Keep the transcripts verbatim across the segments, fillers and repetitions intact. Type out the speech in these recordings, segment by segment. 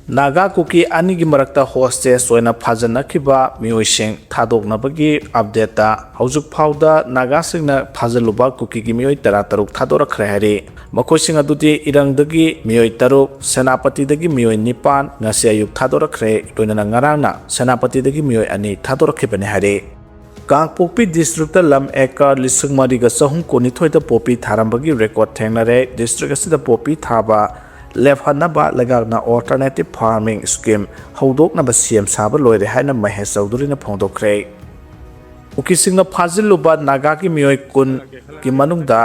ꯅꯥꯒꯥ ꯀꯨꯀꯤ ꯑꯅꯤꯒꯤ ꯃꯔꯛꯇ ꯍꯣꯁꯇꯦꯖ ꯑꯣꯏꯅ ꯐꯥꯖꯤꯟꯅꯈꯤꯕ ꯃꯤꯑꯣꯏꯁꯤꯡ ꯊꯥꯗꯣꯛꯅꯕꯒꯤ ꯑꯞꯗꯦꯠꯇ, ꯍꯧꯖꯤꯛ ꯐꯥꯎꯗ ꯅꯥꯒꯥꯁꯤꯡꯅ ꯐꯥꯖꯤꯜꯂꯨꯕ ꯀꯨꯀꯤꯒꯤ ꯃꯤꯑꯣꯏ ꯇꯔꯥꯇꯔꯨꯛ ꯊꯥꯗꯣꯔꯛꯈ꯭ꯔꯦ ꯍꯥꯏꯔꯤ꯫ ꯃꯈꯣꯏꯁꯤꯡ ꯑꯗꯨꯗꯤ ꯏꯔꯪꯗꯒꯤ ꯃꯤꯑꯣꯏ ꯇꯔꯨꯛ, ꯁꯦꯅꯥꯄꯇꯤꯗꯒꯤ ꯃꯤꯑꯣꯏ ꯅꯤꯄꯥꯟ, ꯉꯁꯤ ꯑꯌꯨꯛ ꯊꯥꯗꯣꯔꯛꯈ꯭ꯔꯦ, ꯂꯣꯏꯅꯅ ꯉꯔꯥꯡꯅ ꯁꯦꯅꯥꯄꯇꯤꯗꯒꯤ ꯃꯤꯑꯣꯏ ꯑꯅꯤ ꯊꯥꯗꯣꯔꯛꯈꯤꯕꯅꯤ ꯍꯥꯏꯔꯤ꯫ ꯀꯥꯡꯄꯣꯛꯄꯤ ꯗꯤꯁꯇ꯭ꯔꯤꯛꯇ ꯂꯝ ꯑꯦꯀꯔ ꯂꯤꯁꯤꯡ ꯃꯔꯤꯒ ꯆꯍꯨꯝ ꯀꯨꯟꯅꯤꯊꯣꯏꯗ ꯄꯣꯄꯤ ꯊꯥꯔꯝꯕꯒꯤ ꯔꯦꯀꯣꯔꯗ ꯊꯦꯡꯅꯔꯦ꯫ ꯗꯤꯁꯇ꯭ꯔꯤꯛ ꯑꯁꯤꯗ ꯄꯣꯄꯤ ꯊꯥꯕ ꯂꯦꯞꯍꯟꯅꯕ ꯂꯩꯉꯥꯛꯅ ꯑꯣꯜꯇꯔꯅꯦꯇꯤꯚ ꯐꯥꯔꯃꯤꯡ ꯁ꯭ꯀꯤꯝ ꯍꯧꯗꯣꯛꯅꯕ ꯁꯦꯝ ꯁꯥꯕ ꯂꯣꯏꯔꯦ ꯍꯥꯏꯅ ꯃꯍꯦꯁ ꯆꯧꯙꯨꯔꯤꯅ ꯐꯣꯡꯗꯣꯛꯈ꯭ꯔꯦ꯫ ꯀꯨꯀꯤꯁꯤꯡꯅ ꯐꯥꯖꯤꯜꯂꯨꯕ ꯅꯥꯒꯥꯒꯤ ꯃꯤꯑꯣꯏ ꯀꯨꯟꯒꯤ ꯃꯅꯨꯡꯗ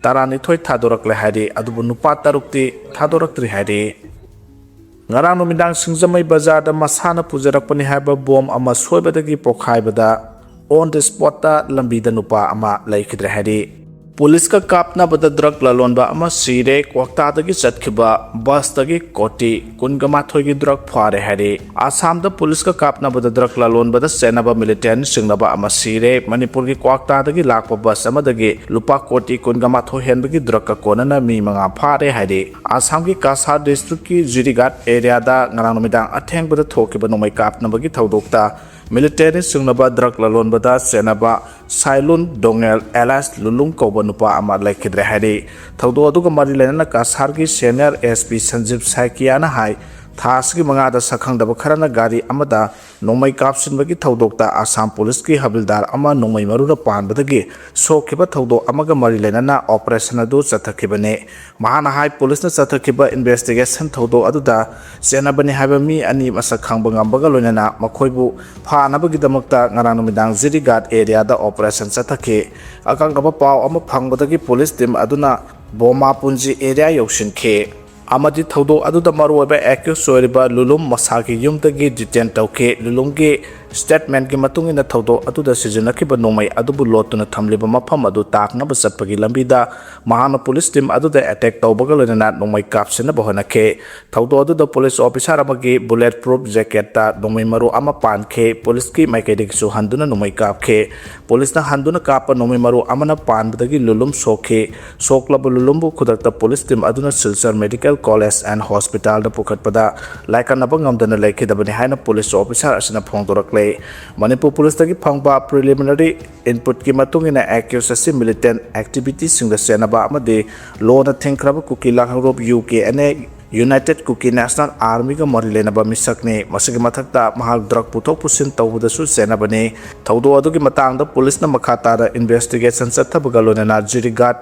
ꯇꯔꯥꯅꯤꯊꯣꯏ ꯊꯥꯗꯣꯔꯛꯂꯦ ꯍꯥꯏꯔꯤ, ꯑꯗꯨꯕꯨ ꯅꯨꯄꯥ ꯇꯔꯨꯛꯇꯤ ꯊꯥꯗꯣꯔꯛꯇ꯭ꯔꯤ ꯍꯥꯏꯔꯤ꯫ ꯉꯔꯥꯡ ꯅꯨꯃꯤꯗꯥꯡ ꯁꯤꯡꯖꯃꯩ ꯕꯖꯥꯔꯗ ꯃꯁꯥꯅ ꯄꯨꯖꯔꯛꯄꯅꯤ ꯍꯥꯏꯕ ꯕꯣꯝ ꯑꯃ ꯁꯣꯏꯕꯗꯒꯤ ꯄꯣꯈꯥꯏꯕꯗ on the spotꯇ ꯂꯝꯕꯤꯗ ꯅꯨꯄꯥ ꯑꯃ ꯂꯩꯈꯤꯗ꯭ꯔꯦ ꯍꯥꯏꯔꯤ꯫ ꯄꯨꯂꯤꯁꯀ ꯀꯥꯞꯅꯕꯗ ꯗ꯭ꯔꯒ ꯂꯂꯣꯟꯕ ꯑꯃ ꯁꯤꯔꯦ꯫ ꯀ꯭ꯋꯥꯛꯇꯥꯗꯒꯤ ꯆꯠꯈꯤꯕ ꯕꯁꯇꯒꯤ ꯀꯣꯇꯤ ꯀꯨꯟꯒ ꯃꯥꯊꯣꯏꯒꯤ ꯗ꯭ꯔꯒ ꯐꯥꯔꯦ ꯍꯥꯏꯔꯤ꯫ ꯑꯁꯥꯝꯗ ꯄꯨꯂꯤꯁꯀ ꯀꯥꯞꯅꯕꯗ ꯗ꯭ꯔꯒ ꯂꯂꯣꯟꯕꯗ ꯆꯦꯟꯅꯕ ꯃꯤꯂꯤꯇꯦꯟ ꯆꯤꯡꯅꯕ ꯑꯃ ꯁꯤꯔꯦ꯫ ꯃꯅꯤꯄꯨꯔꯒꯤ ꯀ꯭ꯋꯥꯛꯇꯥꯗꯒꯤ ꯂꯥꯛꯄ ꯕꯁ ꯑꯃꯗꯒꯤ ꯂꯨꯄꯥ ꯀꯣꯇꯤ ꯀꯨꯟꯒ ꯃꯥꯊꯣꯏ ꯍꯦꯟꯕꯒꯤ ꯗ꯭ꯔꯒꯀ ꯀꯣꯟꯅꯅ ꯃꯤ ꯃꯉꯥ ꯐꯥꯔꯦ ꯍꯥꯏꯔꯤ꯫ ꯑꯁꯥꯝꯒꯤ ꯀꯁꯥꯔ ꯗꯤꯁꯇ꯭ꯔꯤꯛꯀꯤ ꯖꯤꯔꯤꯒꯥꯠ ꯑꯦꯔꯤꯌꯥꯗ ꯉꯔꯥꯡ ꯅꯨꯃꯤꯗꯥꯡ ꯑꯊꯦꯡꯕꯗ ꯊꯣꯛꯈꯤꯕ ꯅꯣꯡꯃꯩ ꯀꯥꯞꯅꯕꯒꯤ ꯊꯧꯗꯣꯛꯇ ꯃꯤꯂꯤꯇꯦꯟ ꯆꯤꯡꯅꯕ ꯗ꯭ꯔꯒ ꯂꯂꯣꯟꯕꯗ ꯆꯦꯟꯅꯕ ꯁꯥꯏꯂꯨꯟ ꯗꯣꯉꯦꯜ ꯑꯦꯂꯥꯏꯁ ꯂꯨꯂꯨꯡ ꯀꯧꯕ ꯅꯨꯄꯥ ꯑꯃ ꯂꯩꯈꯤꯗ꯭ꯔꯦ ꯍꯥꯏꯔꯤ꯫ ꯊꯧꯗꯣꯛ ꯑꯗꯨꯒ ꯃꯔꯤ ꯂꯩꯅꯅ ꯀꯁꯥꯔꯒꯤ ꯁꯦꯅꯤꯌꯔ ꯑꯦꯁ ꯄꯤ ꯁꯟꯖꯤꯞ ꯁꯥꯏꯀꯤꯌꯥꯅ ꯍꯥꯏ, ꯊꯥ ꯑꯁꯤꯒꯤ ꯃꯉꯥꯗ ꯁꯛꯈꯪꯗꯕ ꯈꯔꯅ ꯒꯥꯔꯤ ꯑꯃꯗ ꯅꯣꯡꯃꯩ ꯀꯥꯞꯁꯤꯟꯕꯒꯤ ꯊꯧꯗꯣꯛꯇ ꯑꯁꯥꯝ ꯄꯨꯂꯤꯁꯀꯤ ꯍꯕꯤꯜꯗꯥꯔ ꯑꯃ ꯅꯣꯡꯃꯩ ꯃꯔꯨꯅ ꯄꯥꯟꯕꯗꯒꯤ ꯁꯣꯛꯈꯤꯕ ꯊꯧꯗꯣꯛ ꯑꯃꯒ ꯃꯔꯤ ꯂꯩꯅꯅ ꯑꯣꯄꯔꯦꯁꯟ ꯑꯗꯨ ꯆꯠꯊꯈꯤꯕꯅꯤ꯫ ꯃꯍꯥꯛꯅ ꯍꯥꯏ, ꯄꯨꯂꯤꯁꯅ ꯆꯠꯊꯈꯤꯕ ꯏꯟꯚꯦꯁꯇꯤꯒꯦꯁꯟ ꯊꯧꯗꯣꯛ ꯑꯗꯨꯗ ꯆꯦꯟꯅꯕꯅꯤ ꯍꯥꯏꯕ ꯃꯤ ꯑꯅꯤ ꯃꯁꯛ ꯈꯪꯕ ꯉꯝꯕꯒ ꯂꯣꯏꯅꯅ ꯃꯈꯣꯏꯕꯨ ꯐꯥꯅꯕꯒꯤꯗꯃꯛꯇ ꯉꯔꯥꯡ ꯅꯨꯃꯤꯗꯥꯡ ꯖꯤꯔꯤꯒꯥꯠ ꯑꯦꯔꯤꯌꯥꯗ ꯑꯣꯄꯔꯦꯁꯟ ꯆꯠꯊꯈꯤ꯫ ꯑꯀꯛꯅꯕ ꯄꯥꯎ ꯑꯃ ꯐꯪꯕꯗꯒꯤ ꯄꯨꯂꯤꯁ ꯇꯤꯝ ꯑꯗꯨꯅ ꯕꯣꯃꯥꯄꯨꯟꯖꯤ ꯑꯦꯔꯤꯌꯥ ꯌꯧꯁꯤꯟꯈꯤ ꯑꯃꯗꯤ ꯊꯧꯗꯣꯛ ꯑꯗꯨꯗ ꯃꯔꯨꯑꯣꯏꯕ ꯑꯦꯀ꯭ꯌꯨꯁ ꯑꯣꯏꯔꯤꯕ ꯂꯨꯂꯨꯝ ꯃꯁꯥꯒꯤ ꯌꯨꯝꯗꯒꯤ ꯗꯤꯇꯦꯟ ꯇꯧꯈꯤ꯫ ꯂꯨꯂꯨꯝꯒꯤ statement ꯀꯤ ꯃꯇꯨꯡ ꯏꯟꯅ, ꯊꯧꯗꯣꯛ ꯑꯗꯨꯗ ꯁꯤꯖꯤꯟꯅꯈꯤꯕ ꯅꯣꯡꯃꯩ ꯑꯗꯨꯕꯨ ꯂꯣꯠꯇꯨꯅ ꯊꯝꯂꯤꯕ ꯃꯐꯝ ꯑꯗꯨ ꯇꯥꯛꯅꯕ ꯆꯠꯄꯒꯤ ꯂꯝꯕꯤꯗ ꯃꯍꯥꯛꯅ police team ꯑꯗꯨꯗ attack ꯇꯧꯕꯒ ꯂꯣꯏꯅꯅ ꯅꯣꯡꯃꯩ ꯀꯥꯞꯁꯤꯟꯅꯕ ꯍꯣꯠꯅꯈꯤ꯫ ꯊꯧꯗꯣꯛ ꯑꯗꯨꯗ police officer ꯑꯃꯒꯤ bullet proof jacket ꯇ ꯅꯣꯡꯃꯩ ꯃꯔꯨ ꯑꯃ ꯄꯥꯟꯈꯤ꯫ Police ꯀꯤ ꯃꯥꯏꯀꯩꯗꯒꯤꯁꯨ ꯍꯟꯗꯨꯅ ꯅꯣꯡꯃꯩ ꯀꯥꯞꯈꯤ꯫ Police ꯅ ꯍꯟꯗꯨꯅ ꯀꯥꯞꯄ ꯅꯣꯡꯃꯩ ꯃꯔꯨ ꯑꯃꯅ ꯄꯥꯟꯕꯗꯒꯤ ꯂꯨꯂꯨꯝ ꯁꯣꯛꯈꯤ꯫ ꯁꯣꯛꯂꯕ ꯂꯨꯂꯨꯝꯕꯨ ꯈꯨꯗꯛꯇ police team ꯑꯗꯨꯅ Silchar Medical College and Hospital ꯗ ꯄꯨꯈꯠꯄꯗ ꯂꯥꯏꯀꯠꯅꯕ ꯉꯝꯗꯅ ꯂꯩꯈꯤꯗꯕꯅꯤ ꯍꯥꯏꯅ police officer ꯑꯁꯤꯅ ꯐꯣꯡꯗꯣꯔꯛꯂꯦ꯫ ꯃꯅꯤꯄꯨꯔ police ꯇꯒꯤ ꯐꯪꯕ preliminary input ꯀꯤ ꯃꯇꯨꯡ ꯏꯟꯅ, accused ꯑꯁꯤ militant activity ꯁꯤꯡꯗ ꯆꯦꯟꯅꯕ ꯑꯃꯗꯤ ꯂꯣꯅ ꯊꯤꯡꯈ꯭ꯔꯕ ꯀꯨꯀꯤ ꯂꯥꯜꯍꯧꯂꯨꯞ U K N A United Kuki National Army ꯒ ꯃꯔꯤ ꯂꯩꯅꯕ ꯃꯤꯁꯛꯅꯤ꯫ ꯃꯁꯤꯒꯤ ꯃꯊꯛꯇ ꯃꯍꯥꯛ drug ꯄꯨꯊꯣꯛ ꯄꯨꯁꯤꯟ ꯇꯧꯕꯗꯁꯨ ꯆꯦꯟꯅꯕꯅꯤ꯫ ꯊꯧꯗꯣꯛ ꯑꯗꯨꯒꯤ ꯃꯇꯥꯡꯗ police ꯅ ꯃꯈꯥ ꯇꯥꯅ investigation ꯆꯠꯊꯕꯒ ꯂꯣꯏꯅꯅ ꯖꯤꯔꯤꯒꯥꯠ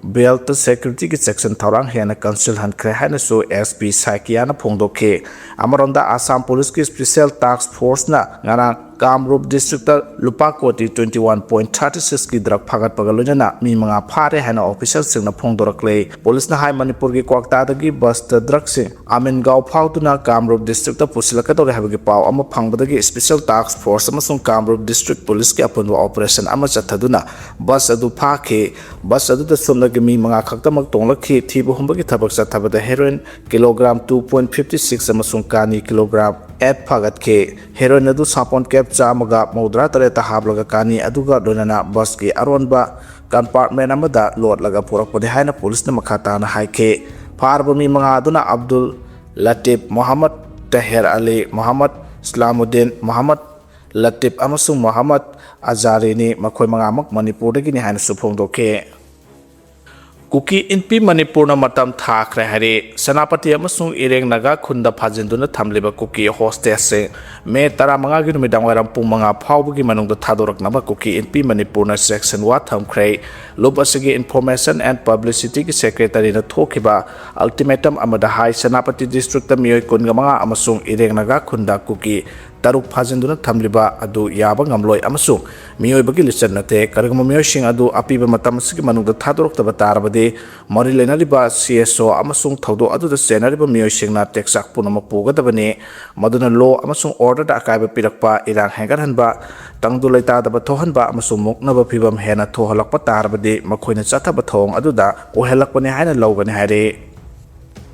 belt security ꯒꯤ section ꯊꯧꯔꯥꯡ ꯍꯦꯟꯅ ꯀꯟꯁꯤꯜꯍꯟꯈ꯭ꯔꯦ ꯍꯥꯏꯅꯁꯨ S P ꯁꯥꯏꯀꯤꯌꯥꯅ ꯐꯣꯡꯗꯣꯛꯈꯤ꯫ ꯑꯃꯔꯣꯝꯗ, Assam police ꯀꯤ special task force ꯅ ꯉꯔꯥꯡ ꯀꯥꯝꯔꯨꯞ district ꯇ ꯂꯨꯄꯥ ꯀꯣꯇꯤ twenty one point thirty six ꯀꯤ drug ꯐꯥꯒꯠꯄꯒ ꯂꯣꯏꯅꯅ ꯃꯤ ꯃꯉꯥ ꯐꯥꯔꯦ ꯍꯥꯏꯅ official ꯁꯤꯡꯅ ꯐꯣꯡꯗꯣꯔꯛꯂꯦ꯫ Police ꯅ ꯍꯥꯏ, ꯃꯅꯤꯄꯨꯔꯒꯤ ꯀ꯭ꯋꯥꯛꯇꯥꯗꯒꯤ bus ꯇ drug ꯁꯤꯡ ꯑꯃꯤꯟꯒꯥꯎ ꯐꯥꯎꯗꯨꯅ ꯀꯥꯝꯔꯨꯞ district ꯇ ꯄꯨꯁꯤꯜꯂꯛꯀꯗꯧꯔꯦ ꯍꯥꯏꯕꯒꯤ ꯄꯥꯎ ꯑꯃ ꯐꯪꯕꯗꯒꯤ special task force ꯑꯃꯁꯨꯡ ꯀꯥꯝꯔꯨꯞ district police ꯀꯤ ꯑꯄꯨꯟꯕ operation ꯑꯃ ꯆꯠꯊꯗꯨꯅ bus ꯑꯗꯨ ꯐꯥꯈꯤ꯫ Bus ꯑꯗꯨꯗ ꯁꯨꯞꯅꯒꯤ ꯃꯤ ꯃꯉꯥ ꯈꯛꯇꯃꯛ ꯇꯣꯡꯂꯛꯈꯤ꯫ ꯊꯤꯕ ꯍꯨꯝꯕꯒꯤ ꯊꯕꯛ ꯆꯠꯊꯕꯗ heroin kilogram two point fifty six ꯑꯃꯁꯨꯡ ꯀꯥꯅꯤ kilogram eight ꯐꯥꯒꯠꯈꯤ꯫ Heroin ꯑꯗꯨ ꯁꯥꯄꯣꯟ cap ꯆꯥꯝꯃꯒ ꯃꯧꯗ꯭ꯔꯥ ꯇꯔꯦꯠꯇ ꯍꯥꯞꯂꯒ ꯀꯥꯅꯤ ꯑꯗꯨꯒ ꯂꯣꯏꯅꯅ bus ꯀꯤ ꯑꯔꯣꯟꯕ compartment ꯑꯃꯗ ꯂꯣꯠꯂꯒ ꯄꯨꯔꯛꯄꯅꯤ ꯍꯥꯏꯅ police ꯅ ꯃꯈꯥ ꯇꯥꯅ ꯍꯥꯏꯈꯤ꯫ ꯐꯥꯔꯕ ꯃꯤ ꯃꯉꯥ ꯑꯗꯨꯅ ꯑꯕꯗꯨꯜ ꯂꯇꯤꯐ, ꯃꯣꯍꯝꯃꯗ ꯇꯍꯦꯔ ꯑꯂꯤ, ꯃꯣꯍꯝꯃꯗ ꯏꯁꯂꯥꯃꯨꯗꯤꯟ, ꯃꯣꯍꯝꯃꯗ ꯂꯇꯤꯐ ꯑꯃꯁꯨꯡ ꯃꯣꯍꯝꯃꯗ ꯑꯖꯥꯔꯤꯅꯤ꯫ ꯃꯈꯣꯏ ꯃꯉꯥꯃꯛ ꯃꯅꯤꯄꯨꯔꯗꯒꯤꯅꯤ ꯍꯥꯏꯅꯁꯨ ꯐꯣꯡꯗꯣꯛꯈꯤ꯫ ꯀꯨꯀꯤ ꯏꯟꯄꯤ ꯃꯅꯤꯄꯨꯔꯅ ꯃꯇꯝ ꯊꯥꯈ꯭ꯔꯦ ꯍꯥꯏꯔꯤ꯫ ꯁꯦꯅꯥꯄꯇꯤ ꯑꯃꯁꯨꯡ ꯏꯔꯦꯡ ꯅꯥꯒꯥ ꯈꯨꯟꯗ ꯐꯥꯖꯤꯟꯗꯨꯅ ꯊꯝꯂꯤꯕ ꯀꯨꯀꯤ hostageꯁꯤꯡ ꯃꯦ ꯇꯔꯥꯃꯉꯥꯒꯤ ꯅꯨꯃꯤꯗꯥꯡ ꯋꯥꯏꯔꯝ ꯄꯨꯡ ꯃꯉꯥ ꯐꯥꯎꯕꯒꯤ ꯃꯅꯨꯡꯗ ꯊꯥꯗꯣꯔꯛꯅꯕ ꯀꯨꯀꯤ ꯏꯟꯄꯤ ꯃꯅꯤꯄꯨꯔꯅ ꯁꯦꯛꯁꯟ ꯋꯥ ꯊꯝꯈ꯭ꯔꯦ꯫ ꯂꯨꯞ ꯑꯁꯤꯒꯤ Information and Publicityꯒꯤ secretaryꯅ ꯊꯣꯛꯈꯤꯕ ultimatum ꯑꯃꯗ ꯍꯥꯏ, ꯁꯦꯅꯥꯄꯇꯤ districtꯇ ꯃꯤꯑꯣꯏ ꯀꯨꯟꯒ ꯃꯉꯥ ꯑꯃꯁꯨꯡ ꯏꯔꯦꯡ ꯅꯥꯒꯥ ꯈꯨꯟꯗ ꯀꯨꯀꯤ ꯇꯔꯨꯛ ꯐꯥꯖꯤꯟꯗꯨꯅ ꯊꯝꯂꯤꯕ ꯑꯗꯨ ꯌꯥꯕ ꯉꯝꯂꯣꯏ ꯑꯃꯁꯨꯡ ꯃꯤꯑꯣꯏꯕꯒꯤ ꯂꯤꯆꯠ ꯅꯠꯇꯦ꯫ ꯀꯔꯤꯒꯨꯝꯕ ꯃꯤꯑꯣꯏꯁꯤꯡ ꯑꯗꯨ ꯑꯄꯤꯕ ꯃꯇꯝ ꯑꯁꯤꯒꯤ ꯃꯅꯨꯡꯗ ꯊꯥꯗꯣꯔꯛꯇꯕ ꯇꯥꯔꯕꯗꯤ, ꯃꯔꯤ ꯂꯩꯅꯔꯤꯕ ꯁꯤ ꯑꯦꯁ ꯑꯣ ꯑꯃꯁꯨꯡ ꯊꯧꯗꯣꯛ ꯑꯗꯨꯗ ꯆꯦꯟꯅꯔꯤꯕ ꯃꯤꯑꯣꯏꯁꯤꯡꯅ ꯇꯦꯛꯆꯥꯛ ꯄꯨꯝꯅꯃꯛ ꯄꯨꯒꯗꯕꯅꯤ꯫ ꯃꯗꯨꯅ law ꯑꯃꯁꯨꯡ orderꯗ ꯑꯀꯥꯏꯕ ꯄꯤꯔꯛꯄ, ꯏꯔꯥꯡ ꯍꯦꯟꯒꯠꯍꯟꯕ, ꯇꯪꯗꯨ ꯂꯩꯇꯥꯗꯕ ꯊꯣꯛꯍꯟꯕ ꯑꯃꯁꯨꯡ ꯃꯨꯛꯅꯕ ꯐꯤꯚꯝ ꯍꯦꯟꯅ ꯊꯣꯛꯍꯜꯂꯛꯄ ꯇꯥꯔꯕꯗꯤ, ꯃꯈꯣꯏꯅ ꯆꯠꯊꯕ ꯊꯧꯑꯣꯡ ꯑꯗꯨꯗ ꯑꯣꯏꯍꯜꯂꯛꯄꯅꯤ ꯍꯥꯏꯅ ꯂꯧꯒꯅꯤ ꯍꯥꯏꯔꯤ꯫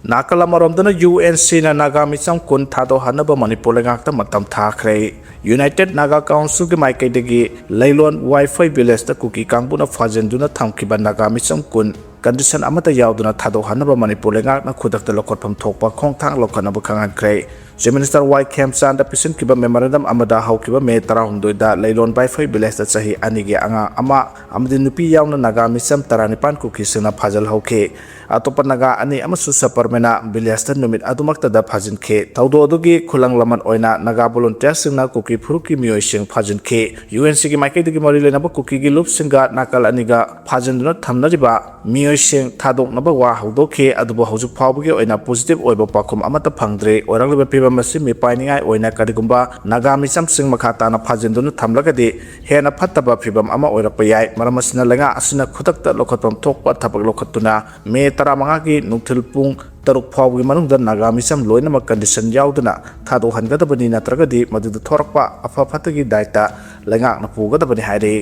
ꯅꯥꯀꯜ ꯑꯃꯔꯣꯝꯗꯅ, ꯌꯨ ꯑꯦꯟ ꯁꯤꯅ ꯅꯥꯒꯥ ꯃꯤꯆꯝ ꯀꯨꯟ ꯊꯥꯗꯣꯛꯍꯟꯅꯕ ꯃꯅꯤꯄꯨꯔ ꯂꯩꯉꯥꯛꯇ ꯃꯇꯝ ꯊꯥꯈ꯭ꯔꯦ꯫ United Naga Councilꯒꯤ ꯃꯥꯏꯀꯩꯗꯒꯤ ꯂꯩꯂꯣꯟ ꯋꯥꯏꯐꯩ villageꯇ ꯀꯨꯀꯤ ꯀꯥꯡꯕꯨꯅ ꯐꯥꯖꯤꯟꯗꯨꯅ ꯊꯝꯈꯤꯕ ꯅꯥꯒꯥ ꯃꯤꯆꯝ ꯀꯨꯟ condition ꯑꯃꯠꯇ ꯌꯥꯎꯗꯅ ꯊꯥꯗꯣꯛꯍꯟꯅꯕ ꯃꯅꯤꯄꯨꯔ ꯂꯩꯉꯥꯛꯅ ꯈꯨꯗꯛꯇ ꯂꯧꯈꯠꯐꯝ ꯊꯣꯛꯄ ꯈꯣꯡꯊꯥꯡ ꯂꯧꯈꯠꯅꯕ ꯈꯪꯍꯟꯈ꯭ꯔꯦ꯫ Chief Minister ꯋꯥꯏ ꯈꯦꯝꯆꯥꯟꯗ ꯄꯤꯁꯤꯟꯈꯤꯕ memorandum ꯑꯃꯗ ꯍꯧꯈꯤꯕ ꯃꯦ ꯇꯔꯥꯍꯨꯝꯗꯣꯏꯗ ꯂꯩꯂꯣꯟ ꯕꯥꯏꯐꯩ villageꯇ ꯆꯍꯤ ꯑꯅꯤꯒꯤ ꯑꯉꯥꯡ ꯑꯃ ꯑꯃꯗꯤ ꯅꯨꯄꯤ ꯌꯥꯎꯅ ꯅꯥꯒꯥ ꯃꯤꯆꯝ ꯇꯔꯥꯅꯤꯄꯥꯟ ꯀꯨꯀꯤꯁꯤꯡꯅ ꯐꯥꯖꯤꯜꯍꯧꯈꯤ꯫ ꯑꯇꯣꯞꯄ ꯅꯥꯒꯥ ꯑꯅꯤ ꯑꯃꯁꯨ ꯁꯕꯔꯃꯦꯅꯥ villageꯇ ꯅꯨꯃꯤꯠ ꯑꯗꯨꯃꯛꯇꯗ ꯐꯥꯖꯤꯟꯈꯤ꯫ ꯊꯧꯗꯣꯛ ꯑꯗꯨꯒꯤ ꯈꯨꯂꯪ ꯂꯃꯟ ꯑꯣꯏꯅ ꯅꯥꯒꯥ volunteerꯁꯤꯡꯅ ꯀꯨꯀꯤ ꯐꯨꯔꯨꯞꯀꯤ ꯃꯤꯑꯣꯏꯁꯤꯡ ꯐꯥꯖꯤꯟꯈꯤ꯫ ꯌꯨ ꯑꯦꯟ ꯁꯤꯒꯤ ꯃꯥꯏꯀꯩꯗꯒꯤ ꯃꯔꯤ ꯂꯩꯅꯕ ꯀꯨꯀꯤꯒꯤ ꯂꯨꯞꯁꯤꯡꯒ ꯅꯥꯀꯜ ꯑꯅꯤꯒ ꯐꯥꯖꯤꯟꯗꯨꯅ ꯊꯝꯅꯔꯤꯕ ꯃꯤꯑꯣꯏꯁꯤꯡ ꯊꯥꯗꯣꯛꯅꯕ ꯋꯥ ꯍꯧꯗꯣꯛꯈꯤ, ꯑꯗꯨꯕꯨ ꯍꯧꯖꯤꯛ ꯐꯥꯎꯕꯒꯤ ꯑꯣꯏꯅ positive ꯑꯣꯏꯕ ꯄꯥꯎꯈꯨꯝ ꯑꯃꯠꯇ ꯐꯪꯗ꯭ꯔꯤ꯫ ꯑꯣꯏꯔꯛꯂꯤꯕ ꯐꯤꯕꯝ ꯑꯁꯤ ꯃꯤꯄꯥꯏꯅꯤꯡꯉꯥꯏ ꯑꯣꯏꯅ ꯀꯔꯤꯒꯨꯝꯕ ꯅꯥꯒꯥ ꯃꯤꯆꯝꯁꯤꯡ ꯃꯈꯥ ꯇꯥꯅ ꯐꯥꯖꯤꯟꯗꯨꯅ ꯊꯝꯂꯒꯗꯤ ꯍꯦꯟꯅ ꯐꯠꯇꯕ ꯐꯤꯕꯝ ꯑꯃ ꯑꯣꯏꯔꯛꯄ ꯌꯥꯏ꯫ ꯃꯔꯝ ꯑꯁꯤꯅ ꯂꯩꯉꯥꯛ ꯑꯁꯤꯅ ꯈꯨꯗꯛꯇ ꯂꯧꯈꯠꯐꯝ ꯊꯣꯛꯄ ꯊꯕꯛ ꯂꯧꯈꯠꯇꯨꯅ ꯃꯦ ꯇꯔꯥꯃꯉꯥꯒꯤ ꯅꯨꯡꯊꯤꯜ ꯄꯨꯡ ꯇꯔꯨꯛ ꯐꯥꯎꯕꯒꯤ ꯃꯅꯨꯡꯗ ꯅꯥꯒꯥ ꯃꯤꯆꯝ ꯂꯣꯏꯅꯃꯛ condition ꯌꯥꯎꯗꯅ ꯊꯥꯗꯣꯛꯍꯟꯒꯗꯕꯅꯤ, ꯅꯠꯇ꯭ꯔꯒꯗꯤ ꯃꯗꯨꯗ ꯊꯣꯔꯛꯄ ꯑꯐ ꯐꯠꯇꯒꯤ ꯗꯥꯏꯇ ꯂꯩꯉꯥꯛꯅ ꯄꯨꯒꯗꯕꯅꯤ ꯍꯥꯏꯔꯤ꯫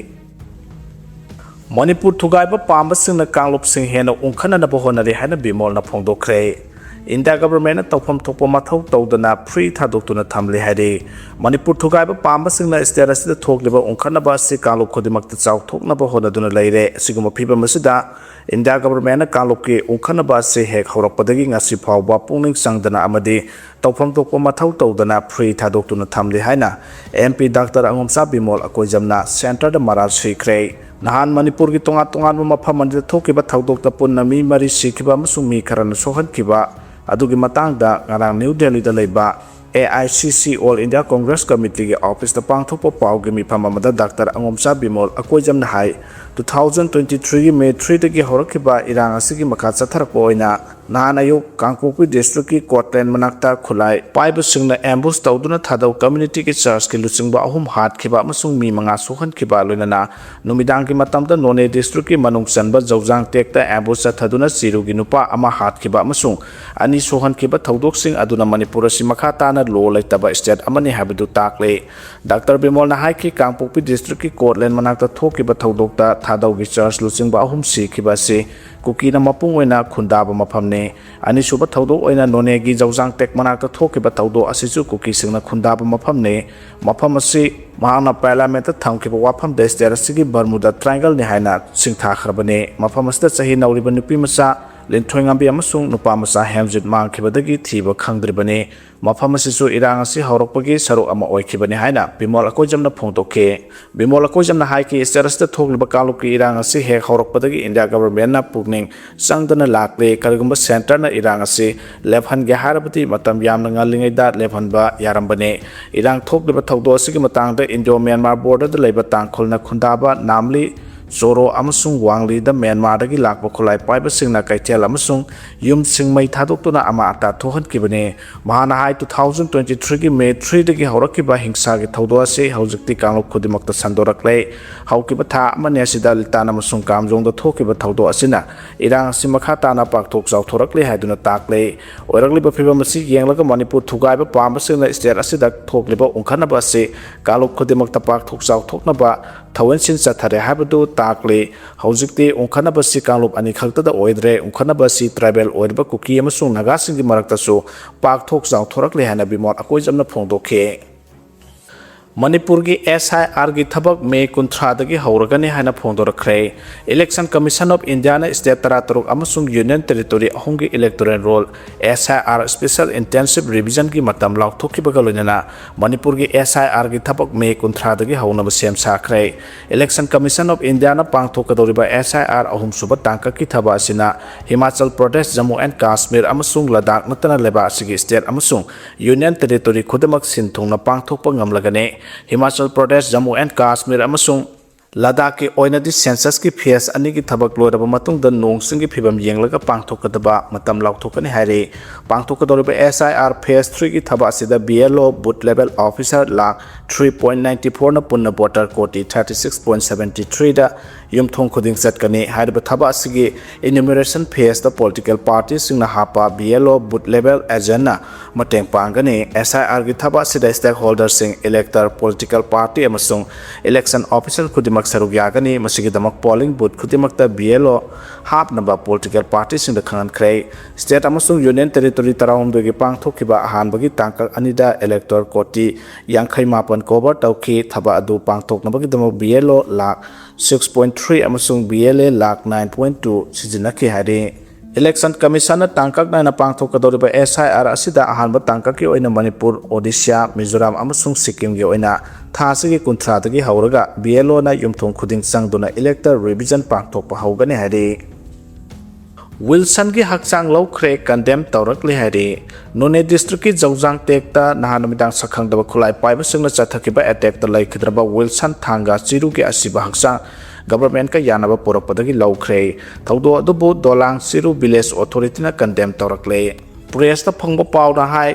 ꯃꯅꯤꯄꯨꯔ ꯊꯨꯒꯥꯏꯕ ꯄꯥꯝꯕꯁꯤꯡꯅ ꯀꯥꯡꯂꯨꯞꯁꯤꯡ ꯍꯦꯟꯅ ꯎꯪꯈꯠꯅꯅꯕ ꯍꯣꯠꯅꯔꯤ ꯍꯥꯏꯅ ꯕꯤꯃꯣꯜꯅ ꯐꯣꯡꯗꯣꯛꯈ꯭ꯔꯦ꯫ ꯏꯟꯗꯤꯌꯥ governmentꯅ ꯇꯧꯐꯝ ꯊꯣꯛꯄ ꯃꯊꯧ ꯇꯧꯗꯅ free ꯊꯥꯗꯣꯛꯇꯨꯅ ꯊꯝꯂꯤ ꯍꯥꯏꯔꯤ꯫ ꯃꯅꯤꯄꯨꯔ ꯊꯨꯒꯥꯏꯕ ꯄꯥꯝꯕꯁꯤꯡꯅ state ꯑꯁꯤꯗ ꯊꯣꯛꯂꯤꯕ ꯎꯪꯈꯠꯅꯕ ꯑꯁꯤ ꯀꯥꯡꯂꯨꯞ ꯈꯨꯗꯤꯡꯃꯛꯇ ꯆꯥꯎꯊꯣꯛꯅꯕ ꯍꯣꯠꯅꯗꯨꯅ ꯂꯩꯔꯦ꯫ ꯑꯁꯤꯒꯨꯝꯕ ꯐꯤꯕꯝ ꯑꯁꯤꯗ ꯏꯟꯗꯤꯌꯥ governmentꯅ ꯀꯥꯡꯂꯨꯞꯀꯤ ꯎꯪꯈꯠꯅꯕ ꯑꯁꯤ ꯍꯦꯛ ꯍꯧꯔꯛꯄꯗꯒꯤ ꯉꯁꯤ ꯐꯥꯎꯕ ꯄꯨꯛꯅꯤꯡ ꯆꯪꯗꯅ ꯑꯃꯗꯤ ꯇꯧꯐꯝ ꯊꯣꯛꯄ ꯃꯊꯧ ꯇꯧꯗꯅ free ꯊꯥꯗꯣꯛꯇꯨꯅ ꯊꯝꯂꯤ ꯍꯥꯏꯅ MP Doctor ꯑꯉꯣꯝꯆꯥ ꯕꯤꯃꯣꯜ ꯑꯀꯣꯏꯖꯝꯅ centreꯗ ꯃꯔꯥꯜ ꯁꯤꯈ꯭ꯔꯦ꯫ ꯅꯍꯥꯟ ꯃꯅꯤꯄꯨꯔꯒꯤ ꯇꯣꯉꯥꯟ ꯇꯣꯉꯥꯟꯕ ꯃꯐꯝ ꯑꯅꯤꯗ ꯊꯣꯛꯈꯤꯕ ꯊꯧꯗꯣꯛꯇ ꯄꯨꯟꯅ ꯃꯤ ꯃꯔꯤ ꯁꯤꯈꯤꯕ ꯑꯃꯁꯨꯡ ꯃꯤ ꯈꯔꯅ ꯁꯣꯛꯍꯟꯈꯤꯕ ꯑꯗꯨꯒꯤ ꯃꯇꯥꯡꯗ ꯉꯔꯥꯡ ꯅ꯭ꯌꯨ ꯗꯦꯜꯂꯤꯗ ꯂꯩꯕ AICC All India Congress Committeeꯒꯤ officeꯇ ꯄꯥꯡꯊꯣꯛꯄ ꯄꯥꯎꯒꯤ ꯃꯤꯐꯝ ꯑꯃꯗ Doctor ꯑꯉꯣꯝꯆꯥ ꯕꯤꯃꯣꯜ ꯑꯀꯣꯏꯖꯝꯅ ꯍꯥꯏ, two thousand twenty threeꯒꯤ May threeꯗꯒꯤ ꯍꯧꯔꯛꯈꯤꯕ ꯏꯔꯥꯡ ꯑꯁꯤꯒꯤ ꯃꯈꯥ ꯆꯠꯊꯔꯛꯄ ꯑꯣꯏꯅ ꯅꯍꯥꯟ ꯑꯌꯨꯛ ꯀꯥꯡꯄꯣꯛꯄꯤ ꯗꯤꯁꯇ꯭ꯔꯤꯛꯀꯤ ꯀꯣꯔꯠꯂꯦꯟ ꯃꯅꯥꯛꯇ ꯈꯨꯠꯂꯥꯏ ꯄꯥꯏꯕꯁꯤꯡꯅ ꯑꯦꯝꯕꯨꯁ ꯇꯧꯗꯨꯅ ꯊꯥꯗꯧ ꯀꯝꯃ꯭ꯌꯨꯅꯤꯇꯤꯒꯤ ꯆꯔꯆꯀꯤ ꯂꯨꯆꯤꯡꯕ ꯑꯍꯨꯝ ꯍꯥꯠꯈꯤꯕ ꯑꯃꯁꯨꯡ ꯃꯤ ꯃꯉꯥ ꯁꯣꯛꯍꯟꯈꯤꯕ, ꯂꯣꯏꯅꯅ ꯅꯨꯃꯤꯗꯥꯡꯒꯤ ꯃꯇꯝꯗ ꯅꯣꯅꯦ ꯗꯤꯁꯇ꯭ꯔꯤꯛꯀꯤ ꯃꯅꯨꯡ ꯆꯟꯕ ꯖꯧꯖꯥꯡ ꯇꯦꯛꯇ ꯑꯦꯝꯕꯨꯁ ꯆꯠꯊꯗꯨꯅ ꯆꯤꯔꯨꯒꯤ ꯅꯨꯄꯥ ꯑꯃ ꯍꯥꯠꯈꯤꯕ ꯑꯃꯁꯨꯡ ꯑꯅꯤ ꯁꯣꯛꯍꯟꯈꯤꯕ ꯊꯧꯗꯣꯛꯁꯤꯡ ꯑꯗꯨꯅ ꯃꯅꯤꯄꯨꯔ ꯑꯁꯤ ꯃꯈꯥ ꯇꯥꯅ ꯂꯣ ꯂꯩꯇꯕ ꯁ꯭ꯇꯦꯠ ꯑꯃꯅꯤ ꯍꯥꯏꯕꯗꯨ ꯇꯥꯛꯂꯤ꯫ ꯗꯥꯛꯇꯔ ꯕꯤꯃꯣꯜꯅ ꯍꯥꯏꯈꯤ, ꯀꯥꯡꯄꯣꯛꯄꯤ ꯗꯤꯁꯇ꯭ꯔꯤꯛꯀꯤ ꯀꯣꯔꯠꯂꯦꯟ ꯃꯅꯥꯛꯇ ꯊꯣꯛꯈꯤꯕ ꯊꯧꯗꯣꯛꯇ ꯊꯥꯗꯧꯒꯤ ꯆꯔꯆ ꯂꯨꯆꯤꯡꯕ ꯑꯍꯨꯝ ꯁꯤꯈꯤꯕ ꯑꯁꯤ ꯀꯨꯀꯤꯅ ꯃꯄꯨꯡ ꯑꯣꯏꯅ ꯈꯨꯟꯗꯥꯕ ꯃꯐꯝꯅꯤ꯫ ꯑꯅꯤꯁꯨꯕ ꯊꯧꯗꯣꯛ ꯑꯣꯏꯅ ꯅꯣꯅꯦꯒꯤ ꯖꯧꯖꯥꯡ ꯇꯦꯛ ꯃꯅꯥꯛꯇ ꯊꯣꯛꯈꯤꯕ ꯊꯧꯗꯣꯛ ꯑꯁꯤꯁꯨ ꯀꯨꯀꯤꯁꯤꯡꯅ ꯈꯨꯟꯗꯥꯕ ꯃꯐꯝꯅꯤ꯫ ꯃꯐꯝ ꯑꯁꯤ ꯃꯍꯥꯛꯅ ꯄꯥꯔꯂꯤꯌꯥꯃꯦꯟꯠꯇ ꯊꯝꯈꯤꯕ ꯋꯥꯐꯝꯗ ꯁ꯭ꯇꯦꯠ ꯑꯁꯤꯒꯤ ꯕꯔꯃꯨꯗꯥ ꯇ꯭ꯔꯥꯏꯡꯒꯜꯅꯤ ꯍꯥꯏꯅ ꯁꯤꯡꯊꯥꯈ꯭ꯔꯕꯅꯤ꯫ ꯃꯐꯝ ꯑꯁꯤꯗ ꯆꯍꯤ ꯅꯧꯔꯤꯕ ꯅꯨꯄꯤ ꯃꯆꯥ ꯂꯤꯟꯊꯣꯏꯉꯥꯝꯕꯤ ꯑꯃꯁꯨꯡ ꯅꯨꯄꯥ ꯃꯆꯥ ꯍꯦꯝꯖꯤꯠ ꯃꯥꯡꯈꯤꯕꯗꯒꯤ ꯊꯤꯕ ꯈꯪꯗ꯭ꯔꯤꯕꯅꯤ꯫ ꯃꯐꯝ ꯑꯁꯤꯁꯨ ꯏꯔꯥꯡ ꯑꯁꯤ ꯍꯧꯔꯛꯄꯒꯤ ꯁꯔꯨꯛ ꯑꯃ ꯑꯣꯏꯈꯤꯕꯅꯤ ꯍꯥꯏꯅ ꯕꯤꯃꯣꯜ ꯑꯀꯣꯏꯖꯝꯅ ꯐꯣꯡꯗꯣꯛꯈꯤ꯫ ꯕꯤꯃꯣꯜ ꯑꯀꯣꯏꯖꯝꯅ ꯍꯥꯏꯈꯤ, ꯁ꯭ꯇꯦꯠ ꯑꯁꯤꯗ ꯊꯣꯛꯂꯤꯕ ꯀꯥꯡꯂꯨꯞꯀꯤ ꯏꯔꯥꯡ ꯑꯁꯤ ꯍꯦꯛ ꯍꯧꯔꯛꯄꯗꯒꯤ ꯏꯟꯗꯤꯌꯥ ꯒꯚꯔꯟꯃꯦꯟꯠꯅ ꯄꯨꯛꯅꯤꯡ ꯆꯪꯗꯅ ꯂꯥꯛꯂꯦ꯫ ꯀꯔꯤꯒꯨꯝꯕ ꯁꯦꯟꯇꯔꯅ ꯏꯔꯥꯡ ꯑꯁꯤ ꯂꯦꯞꯍꯟꯒꯦ ꯍꯥꯏꯔꯕꯗꯤ ꯃꯇꯝ ꯌꯥꯝꯅ ꯉꯜꯂꯤꯉꯩꯗ ꯂꯦꯞꯍꯟꯕ ꯌꯥꯔꯝꯕꯅꯤ꯫ ꯏꯔꯥꯡ ꯊꯣꯛꯂꯤꯕ ꯊꯧꯗꯣꯛ ꯑꯁꯤꯒꯤ ꯃꯇꯥꯡꯗ ꯏꯟꯗꯤꯌꯣ ꯃ꯭ꯌꯥꯟꯃꯥꯔ ꯕꯣꯔꯗꯔꯗ ꯂꯩꯕ ꯇꯥꯡꯈꯨꯜꯅ ꯈꯨꯟꯗꯥꯕ ꯅꯥꯝꯂꯤ, ꯆꯣꯔꯣ ꯑꯃꯁꯨꯡ ꯋꯥꯡꯂꯤꯗ ꯃ꯭ꯌꯥꯟꯃꯥꯔꯗꯒꯤ ꯂꯥꯛꯄ ꯈꯨꯠꯂꯥꯏ ꯄꯥꯏꯕꯁꯤꯡꯅ ꯀꯩꯊꯦꯜ ꯑꯃꯁꯨꯡ ꯌꯨꯝꯁꯤꯡ ꯃꯩ ꯊꯥꯗꯣꯛꯇꯨꯅ ꯑꯃꯥ ꯑꯇꯥ ꯊꯣꯛꯍꯟꯈꯤꯕꯅꯤ꯫ ꯃꯍꯥꯛꯅ ꯍꯥꯏ, two thousand twenty three ꯒꯤ May three ꯗꯒꯤ ꯍꯧꯔꯛꯈꯤꯕ ꯍꯤꯡꯁꯥꯒꯤ ꯊꯧꯗꯣꯛ ꯑꯁꯤ ꯍꯧꯖꯤꯛꯇꯤ ꯀꯥꯡꯂꯨꯞ ꯈꯨꯗꯤꯡꯃꯛꯇ ꯁꯟꯗꯣꯔꯛꯂꯦ꯫ ꯍꯧꯈꯤꯕ ꯊꯥ ꯑꯃꯅꯤ ꯑꯁꯤꯗ ꯂꯤꯇꯥꯟ ꯑꯃꯁꯨꯡ ꯀꯥꯝꯖꯣꯡꯗ ꯊꯣꯛꯈꯤꯕ ꯊꯧꯗꯣꯛ ꯑꯁꯤꯅ ꯏꯔꯥꯡ ꯑꯁꯤ ꯃꯈꯥ ꯇꯥꯅ ꯄꯥꯛꯊꯣꯛ ꯆꯥꯎꯊꯣꯔꯛꯂꯦ ꯍꯥꯏꯗꯨꯅ ꯇꯥꯛꯂꯦ꯫ ꯑꯣꯏꯔꯛꯂꯤꯕ ꯐꯤꯚꯝ ꯑꯁꯤ ꯌꯦꯡꯂꯒ ꯃꯅꯤꯄꯨꯔ ꯊꯨꯒꯥꯏꯕ ꯄꯥꯝꯕꯁꯤꯡꯅ ꯁ꯭ꯇꯦꯠ ꯑꯁꯤꯗ ꯊꯣꯛꯂꯤꯕ ꯎꯪꯈꯠꯅꯕ ꯑꯁꯤ ꯀꯥꯡꯂꯨꯞ ꯈꯨꯗꯤꯡꯃꯛꯇ ꯄꯥꯛꯊꯣꯛ ꯆꯥꯎꯊꯣꯛꯅꯕ ꯊꯧꯑꯣꯏꯟꯁꯤꯟ ꯆꯠꯊꯔꯦ ꯍꯥꯏꯕꯗꯨ ꯇꯥꯛꯂꯤ꯫ ꯍꯧꯖꯤꯛꯇꯤ ꯎꯪꯈꯠꯅꯕꯁꯤ ꯀꯥꯡꯂꯨꯞ ꯑꯅꯤ ꯈꯛꯇꯗ ꯑꯣꯏꯗ꯭ꯔꯦ, ꯎꯪꯈꯠꯅꯕꯁꯤ ꯇ꯭ꯔꯥꯏꯕꯦꯜ ꯑꯣꯏꯔꯤꯕ ꯀꯨꯀꯤ ꯑꯃꯁꯨꯡ ꯅꯥꯒꯥꯁꯤꯡꯒꯤ ꯃꯔꯛꯇꯁꯨ ꯄꯥꯛꯊꯣꯛ ꯆꯥꯎꯊꯣꯔꯛꯂꯦ ꯍꯥꯏꯅ ꯕꯤꯃꯣꯜ ꯑꯀꯣꯏꯖꯝꯅ ꯐꯣꯡꯗꯣꯛꯈꯤ꯫ ꯃꯅꯤꯄꯨꯔꯒꯤ ꯑꯦꯁ ꯑꯥꯏ ꯑꯥꯔꯒꯤ ꯊꯕꯛ ꯃꯦ ꯀꯨꯟꯊ꯭ꯔꯥꯗꯒꯤ ꯍꯧꯔꯒꯅꯤ ꯍꯥꯏꯅ ꯐꯣꯡꯗꯣꯔꯛꯈ꯭ꯔꯦ꯫ Election Commission of Indiaꯅ ꯁ꯭ꯇꯦꯠ ꯇꯔꯥꯇꯔꯨꯛ ꯑꯃꯁꯨꯡ ꯌꯨꯅꯤꯌꯟ ꯇꯦꯔꯤꯇꯣꯔꯤ ꯑꯍꯨꯝꯒꯤ electoral role, S I R, special ꯏꯟꯇꯦꯟꯁꯤꯚ ꯔꯤꯚꯤꯖꯟꯒꯤ ꯃꯇꯝ ꯂꯥꯎꯊꯣꯛꯈꯤꯕꯒ ꯂꯣꯏꯅꯅ ꯃꯅꯤꯄꯨꯔꯒꯤ ꯑꯦꯁ ꯑꯥꯏ ꯑꯥꯔꯒꯤ ꯊꯕꯛ ꯃꯦ ꯀꯨꯟꯊ꯭ꯔꯥꯗꯒꯤ ꯍꯧꯅꯕ ꯁꯦꯝ ꯁꯥꯈ꯭ꯔꯦ꯫ Election Commission of Indiaꯅ ꯄꯥꯡꯊꯣꯛꯀꯗꯧꯔꯤꯕ ꯑꯦꯁ ꯑꯥꯏ ꯑꯥꯔ ꯑꯍꯨꯝꯁꯨꯕ ꯇꯥꯡꯀꯛꯀꯤ ꯊꯕꯛ ꯑꯁꯤꯅ ꯍꯤꯃꯥꯆꯜ ꯄ꯭ꯔꯗꯦꯁ, ꯖꯝꯃꯨ ꯑꯦꯟ ꯀꯥꯁꯃꯤꯔ ꯑꯃꯁꯨꯡ ꯂꯗꯥꯈ ꯅꯠꯇꯅ ꯂꯩꯕꯥꯛ ꯑꯁꯤꯒꯤ ꯁ꯭ꯇꯦꯠ ꯑꯃꯁꯨꯡ ꯌꯨꯅꯤꯌꯟ ꯇꯦꯔꯤꯇꯣꯔꯤ ꯈꯨꯗꯤꯡꯃꯛ ꯁꯤꯟ ꯊꯨꯡꯅ ꯄꯥꯡꯊꯣꯛꯄ ꯉꯝꯂꯒꯅꯤ꯫ ꯍꯤꯃꯥꯆꯜ ꯄ꯭ꯔꯗꯦꯁ, ꯖꯝꯃꯨ ꯑꯦꯟ ꯀꯥꯁꯃꯤꯔ ꯑꯃꯁꯨꯡ ꯂꯗꯥꯈꯀꯤ ꯑꯣꯏꯅꯗꯤ ꯁꯦꯟꯁꯁꯀꯤ ꯐꯦꯖ ꯑꯅꯤꯒꯤ ꯊꯕꯛ ꯂꯣꯏꯔꯕ ꯃꯇꯨꯡꯗ ꯅꯣꯡ ꯆꯤꯡꯒꯤ ꯐꯤꯕꯝ ꯌꯦꯡꯂꯒ ꯄꯥꯡꯊꯣꯛꯀꯗꯕ ꯃꯇꯝ ꯂꯥꯎꯊꯣꯛꯀꯅꯤ ꯍꯥꯏꯔꯤ꯫ ꯄꯥꯡꯊꯣꯛꯀꯗꯧꯔꯤꯕ ꯑꯦꯁ ꯑꯥꯏ ꯑꯥꯔ ꯐꯦꯖ ꯊ꯭ꯔꯤꯒꯤ ꯊꯕꯛ ꯑꯁꯤꯗ B L O booth level officer lakh three point nine ꯐꯣꯔꯅ ꯄꯨꯟꯅ voter crore thirty six point seventy ꯊ꯭ꯔꯤꯗ ꯌꯨꯝꯊꯣꯡ ꯈꯨꯗꯤꯡ ꯆꯠꯀꯅꯤ꯫ ꯍꯥꯏꯔꯤꯕ ꯊꯕꯛ ꯑꯁꯤꯒꯤ ꯏꯅ꯭ꯌꯨꯃꯔꯦꯁꯟ ꯐꯦꯖꯇ ꯄꯣꯂꯤꯇꯤꯀꯦꯜ ꯄꯥꯔꯇꯤꯁꯤꯡꯅ ꯍꯥꯞꯄ B L O booth level ꯑꯦꯖꯦꯟꯅ ꯃꯇꯦꯡ ꯄꯥꯡꯒꯅꯤ꯫ ꯑꯦꯁ ꯑꯥꯏ ꯑꯥꯔꯒꯤ ꯊꯕꯛ ꯑꯁꯤꯗ ꯁ꯭ꯇꯦꯛꯍꯣꯜꯗꯔꯁꯤꯡ, ꯏꯂꯦꯛꯇꯔ, ꯄꯣꯂꯤꯇꯤꯀꯦꯜ ꯄꯥꯔꯇꯤ ꯑꯃꯁꯨꯡ ꯏꯂꯦꯛꯁꯟ ꯑꯣꯐꯤꯁꯤꯌꯦꯜ ꯈꯨꯗꯤꯡꯃꯛ ꯁꯔꯨꯛ ꯌꯥꯒꯅꯤ꯫ ꯃꯁꯤꯒꯤꯗꯃꯛ ꯄꯣꯂꯤꯡ ꯕꯨꯊ ꯈꯨꯗꯤꯡꯃꯛꯇ ꯕꯤ ꯑꯦꯜ ꯑꯣ ꯍꯥꯞꯅꯕ ꯄꯣꯂꯤꯇꯤꯀꯦꯜ ꯄꯥꯔꯇꯤꯁꯤꯡꯗ ꯈꯪꯍꯟꯈ꯭ꯔꯦ꯫ ꯁ꯭ꯇꯦꯠ ꯑꯃꯁꯨꯡ ꯌꯨꯅꯤꯌꯟ ꯇꯦꯔꯤꯇꯣꯔꯤ ꯇꯔꯥꯍꯨꯝꯗꯣꯏꯒꯤ ꯄꯥꯡꯊꯣꯛꯈꯤꯕ ꯑꯍꯥꯟꯕꯒꯤ ꯇꯥꯡꯀꯛ ꯑꯅꯤꯗ ꯏꯂꯦꯛꯇꯣꯔ ꯀꯣꯇꯤ ꯌꯥꯡꯈꯩ ꯃꯥꯄꯟ ꯀꯣꯚꯔ ꯇꯧꯈꯤ꯫ ꯊꯕꯛ ꯑꯗꯨ ꯄꯥꯡꯊꯣꯛꯅꯕꯒꯤꯗꯃꯛ ꯕꯤ ꯑꯦꯜ ꯑꯣ ꯂꯥꯈ ꯁꯤꯛꯁ ꯄꯣꯏꯟ ꯊ꯭ꯔꯤ ꯑꯃꯁꯨꯡ B L A lakh nine point two ꯁꯤꯖꯤꯟꯅꯈꯤ ꯍꯥꯏꯔꯤ꯫ ꯏꯂꯦꯛꯁꯟ ꯀꯃꯤꯁꯟꯅ ꯇꯥꯡꯀꯛ ꯅꯥꯏꯅ ꯄꯥꯡꯊꯣꯛꯀꯗꯧꯔꯤꯕ ꯑꯦꯁ ꯑꯥꯏ ꯑꯥꯔ ꯑꯁꯤꯗ ꯑꯍꯥꯟꯕ ꯇꯥꯡꯀꯛꯀꯤ ꯑꯣꯏꯅ ꯃꯅꯤꯄꯨꯔ, ꯑꯣꯗꯤꯁꯥ, ꯃꯤꯖꯣꯔꯥꯝ ꯑꯃꯁꯨꯡ ꯁꯤꯛꯀꯤꯝꯒꯤ ꯑꯣꯏꯅ ꯊꯥ ꯑꯁꯤꯒꯤ ꯀꯨꯟꯊ꯭ꯔꯥꯗꯒꯤ ꯍꯧꯔꯒ ꯕꯤ ꯑꯦꯜ ꯑꯣꯅ ꯌꯨꯝꯊꯣꯡ ꯈꯨꯗꯤꯡ ꯆꯪꯗꯨꯅ ꯏꯂꯦꯛꯇꯔ ꯔꯤꯚꯤꯖꯟ ꯄꯥꯡꯊꯣꯛꯄ ꯍꯧꯒꯅꯤ ꯍꯥꯏꯔꯤ꯫ ꯋꯤꯜꯁꯟꯒꯤ ꯍꯛꯆꯥꯡ ꯂꯧꯈ꯭ꯔꯦ, ꯀꯟꯗꯦꯝ ꯇꯧꯔꯛꯂꯦ ꯍꯥꯏꯔꯤ꯫ ꯅꯣꯅꯦ ꯗꯤꯁꯇ꯭ꯔꯤꯛꯀꯤ ꯖꯧꯖꯥꯡꯇꯦꯛꯇ ꯅꯍꯥꯟ ꯅꯨꯃꯤꯗꯥꯡ ꯁꯛꯈꯪꯗꯕ ꯈꯨꯠꯂꯥꯏ ꯄꯥꯏꯕꯁꯤꯡꯅ ꯆꯠꯊꯈꯤꯕ ꯑꯦꯇꯦꯛꯇ ꯂꯩꯈꯤꯗ꯭ꯔꯕ ꯋꯤꯜꯁꯟ ꯊꯥꯡꯒ ꯆꯤꯔꯨꯒꯤ ꯑꯁꯤꯕ ꯍꯛꯆꯥꯡ ꯒꯚꯔꯟꯃꯦꯟꯠꯀ ꯌꯥꯅꯕ ꯄꯨꯔꯛꯄꯗꯒꯤ ꯂꯧꯈ꯭ꯔꯦ꯫ ꯊꯧꯗꯣꯛ ꯑꯗꯨꯕꯨ ꯗꯣꯂꯥꯡ ꯆꯤꯔꯨ ꯚꯤꯂꯦꯖ ꯑꯣꯊꯣꯔꯤꯇꯤꯅ ꯀꯟꯗꯦꯝ ꯇꯧꯔꯛꯂꯦ꯫ ꯄ꯭ꯔꯦꯁꯇ ꯐꯪꯕ ꯄꯥꯎꯅ ꯍꯥꯏ,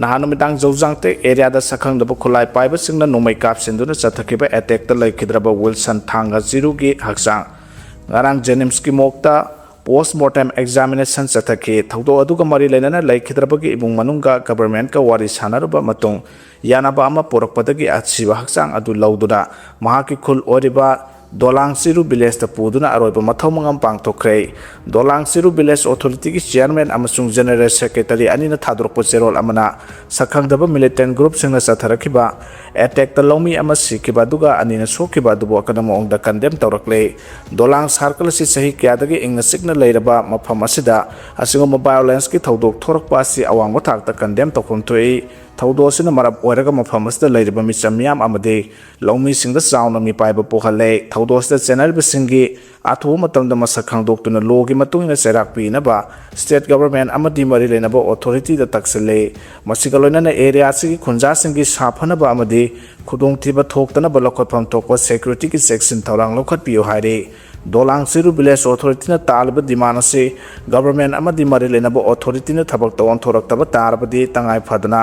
ꯅꯍꯥꯟ ꯅꯨꯃꯤꯗꯥꯡ ꯖꯧꯖꯥꯡꯇꯦꯛ ꯑꯦꯔꯤꯌꯥꯗ ꯁꯛꯈꯪꯗꯕ ꯈꯨꯠꯂꯥꯏ ꯄꯥꯏꯕꯁꯤꯡꯅ ꯅꯣꯡꯃꯩ ꯀꯥꯞꯁꯤꯟꯗꯨꯅ ꯆꯠꯊꯈꯤꯕ ꯑꯦꯇꯦꯛꯇ ꯂꯩꯈꯤꯗ꯭ꯔꯕ ꯋꯤꯜꯁꯟ ꯊꯥꯡꯒ ꯆꯤꯔꯨꯒꯤ ꯍꯛꯆꯥꯡ ꯉꯔꯥꯡ ꯖꯦꯅꯤꯝꯁꯀꯤ ꯃꯣꯔꯒꯇ ꯄꯣꯁꯃꯣꯔꯇꯦꯝ ꯑꯦꯛꯖꯥꯃꯤꯅꯦꯁꯟ ꯆꯠꯊꯈꯤ꯫ ꯊꯧꯗꯣꯛ ꯑꯗꯨꯒ ꯃꯔꯤ ꯂꯩꯅꯅ ꯂꯩꯈꯤꯗ꯭ꯔꯕꯒꯤ ꯏꯃꯨꯡ ꯃꯅꯨꯡꯒ ꯒꯚꯔꯟꯃꯦꯟꯠꯀ ꯋꯥꯔꯤ ꯁꯥꯟꯅꯔꯨꯕ ꯃꯇꯨꯡ ꯌꯥꯅꯕ ꯑꯃ ꯄꯨꯔꯛꯄꯗꯒꯤ ꯑꯁꯤꯕ ꯍꯛꯆꯥꯡ ꯑꯗꯨ ꯂꯧꯗꯨꯅ ꯃꯍꯥꯛꯀꯤ ꯈꯨꯜ ꯑꯣꯏꯔꯤꯕ ꯗꯣꯂꯥꯡ ꯆꯤꯔꯨ ꯚꯤꯂꯦꯖꯇ ꯄꯨꯗꯨꯅ ꯑꯔꯣꯏꯕ ꯃꯊꯧ ꯃꯉꯝ ꯄꯥꯡꯊꯣꯛꯈ꯭ꯔꯦ꯫ ꯗꯣꯂꯥꯡ ꯆꯤꯔꯨ ꯚꯤꯂꯦꯖ ꯑꯣꯊꯣꯔꯤꯇꯤꯒꯤ ꯆꯤꯌꯔꯃꯦꯟ ꯑꯃꯁꯨꯡ ꯖꯦꯅꯔꯦꯜ ꯁꯦꯀ꯭ꯔꯦꯇꯔꯤ ꯑꯅꯤꯅ ꯊꯥꯗꯣꯔꯛꯄ ꯆꯦꯔꯣꯜ ꯑꯃꯅ ꯁꯛꯈꯪꯗꯕ ꯃꯤꯂꯤꯇꯦꯟꯠ ꯒ꯭ꯔꯨꯞꯁꯤꯡꯅ ꯆꯠꯊꯔꯛꯈꯤꯕ ꯑꯦꯇꯦꯛꯇ ꯂꯧꯃꯤ ꯑꯃ ꯁꯤꯈꯤꯕ ꯑꯗꯨꯒ ꯑꯅꯤꯅ ꯁꯣꯛꯈꯤꯕ ꯑꯗꯨꯕꯨ ꯑꯀꯟꯕ ꯃꯑꯣꯡꯗ ꯀꯟꯗꯦꯝ ꯇꯧꯔꯛꯂꯦ꯫ ꯗꯣꯂꯥꯡ ꯁꯥꯔꯀꯜ ꯑꯁꯤ ꯆꯍꯤ ꯀꯌꯥꯗꯒꯤ ꯏꯪꯅ ꯆꯤꯛꯅ ꯂꯩꯔꯕ ꯃꯐꯝ ꯑꯁꯤꯗ ꯑꯁꯤꯒꯨꯝꯕ ꯚꯥꯏꯑꯣꯂꯦꯟꯁꯀꯤ ꯊꯧꯗꯣꯛ ꯊꯣꯔꯛꯄ ꯑꯁꯤ ꯑꯋꯥꯡꯕ ꯊꯥꯛꯇ ꯀꯟꯗꯦꯝ ꯇꯧꯐꯝ ꯊꯣꯛꯏ꯫ ꯊꯧꯗꯣꯛ ꯑꯁꯤꯅ ꯃꯔꯝ ꯑꯣꯏꯔꯒ ꯃꯐꯝ ꯑꯁꯤꯗ ꯂꯩꯔꯤꯕ ꯃꯤꯆꯝ ꯃꯤꯌꯥꯝ ꯑꯃꯗꯤ ꯂꯧꯃꯤꯁꯤꯡꯗ ꯆꯥꯎꯅ ꯃꯤꯄꯥꯏꯕ ꯄꯣꯛꯍꯜꯂꯦ꯫ ꯊꯧꯗꯣꯛ ꯑꯁꯤꯗ ꯆꯦꯟꯅꯔꯤꯕꯁꯤꯡꯒꯤ ꯑꯊꯨꯕ ꯃꯇꯝꯗ ꯃꯁꯛ ꯈꯪꯗꯣꯛꯇꯨꯅ ꯂꯣꯒꯤ ꯃꯇꯨꯡ ꯏꯟꯅ ꯆꯩꯔꯥꯛ ꯄꯤꯅꯕ state government ꯑꯃꯗꯤ ꯃꯔꯤ ꯂꯩꯅꯕ authority ꯗ ꯇꯛꯁꯤꯜꯂꯤ꯫ ꯃꯁꯤꯒ ꯂꯣꯏꯅꯅ area ꯑꯁꯤꯒꯤ ꯈꯨꯟꯖꯥꯁꯤꯡꯒꯤ ꯁꯥꯐꯅꯕ ꯑꯃꯗꯤ ꯈꯨꯗꯣꯡꯊꯤꯕ ꯊꯣꯛꯇꯅꯕ ꯂꯧꯈꯠꯐꯝ ꯊꯣꯛꯄ security ꯒꯤ ꯆꯦꯛꯁꯤꯟ ꯊꯧꯔꯥꯡ ꯂꯧꯈꯠꯄꯤꯌꯨ ꯍꯥꯏꯔꯤ꯫ ꯗꯣꯂꯥꯡ ꯆꯤꯔꯨ village authority ꯅ ꯇꯥꯜꯂꯤꯕ demand ꯑꯁꯤ government ꯑꯃꯗꯤ ꯃꯔꯤ ꯂꯩꯅꯕ authority ꯅ ꯊꯕꯛꯇ ꯑꯣꯟꯊꯣꯔꯛꯇꯕ ꯇꯥꯔꯕꯗꯤ ꯇꯉꯥꯏ ꯐꯗꯅ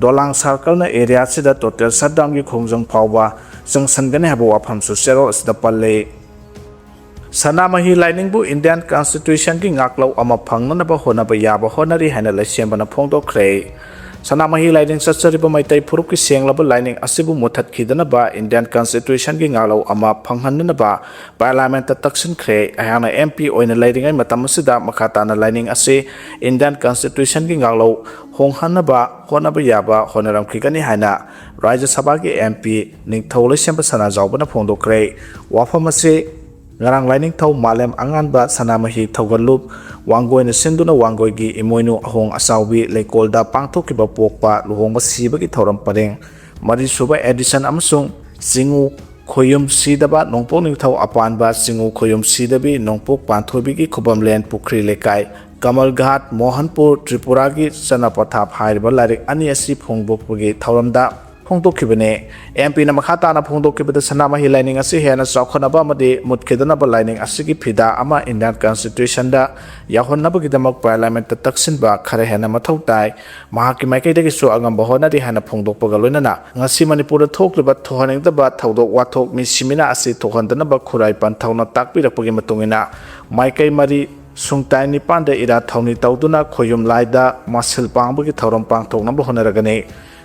ꯗꯣꯂꯥꯡ circle ꯅ area ꯑꯁꯤꯗ total shutdown ꯒꯤ ꯈꯣꯡꯖꯪ ꯐꯥꯎꯕ ꯆꯪꯁꯤꯟꯒꯅꯤ ꯍꯥꯏꯕ ꯋꯥꯐꯝꯁꯨ ꯆꯦꯔꯣꯜ ꯑꯁꯤꯗ ꯄꯜꯂꯤ꯫ ꯁꯅꯥꯃꯍꯤ ꯂꯥꯏꯅꯤꯡꯕꯨ Indian Constitution ꯒꯤ ꯉꯥꯛꯂꯧ ꯑꯃ ꯐꯪꯅꯅꯕ ꯍꯣꯠꯅꯕ ꯌꯥꯕ ꯍꯣꯠꯅꯔꯤ ꯍꯥꯏꯅ ꯂꯩꯁꯦꯝꯕꯅ ꯐꯣꯡꯗꯣꯛꯈ꯭ꯔꯦ꯫ ꯁꯅꯥꯃꯍꯤ ꯂꯥꯏꯅꯤꯡ ꯆꯠꯆꯔꯤꯕ ꯃꯩꯇꯩ ꯐꯨꯔꯨꯞꯀꯤ ꯁꯦꯡꯂꯕ ꯂꯥꯏꯅꯤꯡ ꯑꯁꯤꯕꯨ ꯃꯨꯊꯠꯈꯤꯗꯅꯕ Indian Constitution ꯒꯤ ꯉꯥꯛꯂꯧ ꯑꯃ ꯐꯪꯍꯟꯅꯅꯕ Parliament ꯇ ꯇꯛꯁꯤꯟꯈ꯭ꯔꯦ꯫ ꯑꯩꯍꯥꯛꯅ M P ꯑꯣꯏꯅ ꯂꯩꯔꯤꯉꯩ ꯃꯇꯝ ꯑꯁꯤꯗ ꯃꯈꯥ ꯇꯥꯅ ꯂꯥꯏꯅꯤꯡ ꯑꯁꯤ Indian Constitution ꯒꯤ ꯉꯥꯛꯂꯧ ꯍꯣꯡꯍꯟꯅꯕ ꯍꯣꯠꯅꯕ ꯌꯥꯕ ꯍꯣꯠꯅꯔꯝꯈꯤꯒꯅꯤ ꯍꯥꯏꯅ ꯔꯥꯖ꯭ꯌ ꯁꯚꯥꯒꯤ M P ꯅꯤꯡꯊꯧ ꯂꯩꯁꯦꯝꯕ ꯁꯅꯥꯖꯥꯎꯕꯅ ꯐꯣꯡꯗꯣꯛꯈ꯭ꯔꯦ꯫ ꯋꯥꯐꯝ ꯑꯁꯤ ꯉꯔꯥꯡ ꯂꯥꯏꯅꯤꯡꯊꯧ ꯃꯥꯂꯦꯝ ꯑꯉꯥꯟꯕ ꯁꯅꯥꯃꯍꯤ ꯊꯧꯒꯜꯂꯨꯞ ꯋꯥꯡꯒꯣꯏꯅ ꯁꯤꯟꯗꯨꯅ ꯋꯥꯡꯒꯣꯏꯒꯤ ꯏꯃꯣꯏꯅꯨ ꯑꯍꯣꯡ ꯑꯆꯥꯎꯕꯤ ꯂꯩꯀꯣꯜꯗ ꯄꯥꯡꯊꯣꯛꯈꯤꯕ ꯄꯣꯛꯄ ꯂꯨꯍꯣꯡꯕ ꯁꯤꯕꯒꯤ ꯊꯧꯔꯝ ꯄꯔꯦꯡ ꯃꯔꯤꯁꯨꯕ edition ꯑꯃꯁꯨꯡ ꯆꯤꯡꯉꯨ ꯈꯣꯌꯨꯝ ꯁꯤꯗꯕ ꯅꯣꯡꯄꯣꯛ ꯅꯤꯡꯊꯧ ꯑꯄꯥꯟꯕ ꯆꯤꯡꯉꯨ ꯈꯣꯌꯨꯝ ꯁꯤꯗꯕꯤ ꯅꯣꯡꯄꯣꯛ ꯄꯥꯟꯊꯣꯏꯕꯤꯒꯤ ꯈꯨꯕꯝꯂꯦꯟ ꯄꯨꯈ꯭ꯔꯤ ꯂꯩꯀꯥꯏ ꯀꯃꯜ ꯘꯥꯠ ꯃꯣꯍꯟꯄꯨꯔ ꯇ꯭ꯔꯤꯄꯨꯔꯥꯒꯤ ꯆꯅꯥꯄꯊꯥꯞ ꯍꯥꯏꯔꯤꯕ ꯂꯥꯏꯔꯤꯛ ꯑꯅꯤ ꯑꯁꯤ ꯐꯣꯡꯗꯣꯛꯄꯒꯤ ꯊꯧꯔꯝꯗ ꯐꯣꯡꯗꯣꯛꯈꯤꯕꯅꯤ꯫ M P ꯅ ꯃꯈꯥ ꯇꯥꯅ ꯐꯣꯡꯗꯣꯛꯈꯤꯕꯗ ꯁꯅꯥꯃꯍꯤ ꯂꯥꯏꯅꯤꯡ ꯑꯁꯤ ꯍꯦꯟꯅ ꯆꯥꯎꯈꯠꯅꯕ ꯑꯃꯗꯤ ꯃꯨꯠꯈꯤꯗꯅꯕ ꯂꯥꯏꯅꯤꯡ ꯑꯁꯤꯒꯤ ꯐꯤꯗꯥ ꯑꯃ Indian Constitution ꯗ ꯌꯥꯎꯍꯟꯅꯕꯒꯤꯗꯃꯛ Parliament ꯇ ꯇꯛꯁꯤꯟꯕ ꯈꯔ ꯍꯦꯟꯅ ꯃꯊꯧ ꯇꯥꯏ꯫ ꯃꯍꯥꯛꯀꯤ ꯃꯥꯏꯀꯩꯗꯒꯤꯁꯨ ꯑꯉꯝꯕ ꯍꯣꯠꯅꯔꯤ ꯍꯥꯏꯅ ꯐꯣꯡꯗꯣꯛꯄꯒ ꯂꯣꯏꯅꯅ ꯉꯁꯤ ꯃꯅꯤꯄꯨꯔꯗ ꯊꯣꯛꯂꯤꯕ ꯊꯣꯛꯍꯟꯅꯤꯡꯗꯕ ꯊꯧꯗꯣꯛ ꯋꯥꯊꯣꯛ ꯃꯤ ꯁꯤꯃꯤꯅꯥ ꯑꯁꯤ ꯊꯣꯛꯍꯟꯗꯅꯕ ꯈꯨꯔꯥꯏ ꯄꯟꯊꯧꯅ ꯇꯥꯛꯄꯤꯔꯛꯄꯒꯤ ꯃꯇꯨꯡ ꯏꯟꯅ ꯃꯥꯏꯀꯩ ꯃꯔꯤ ꯁꯨꯡꯇꯥꯏ ꯅꯤꯄꯥꯟꯗ ꯏꯔꯥꯠ ꯊꯧꯅꯤ ꯇꯧꯗꯨꯅ ꯈꯣꯌꯨꯝ ꯂꯥꯏꯗ ꯃꯁꯤꯜ ꯄꯥꯡꯕꯒꯤ ꯊꯧꯔꯝ ꯄꯥꯡꯊꯣꯛꯅꯕ ꯍꯣꯠꯅꯔꯒꯅꯤ꯫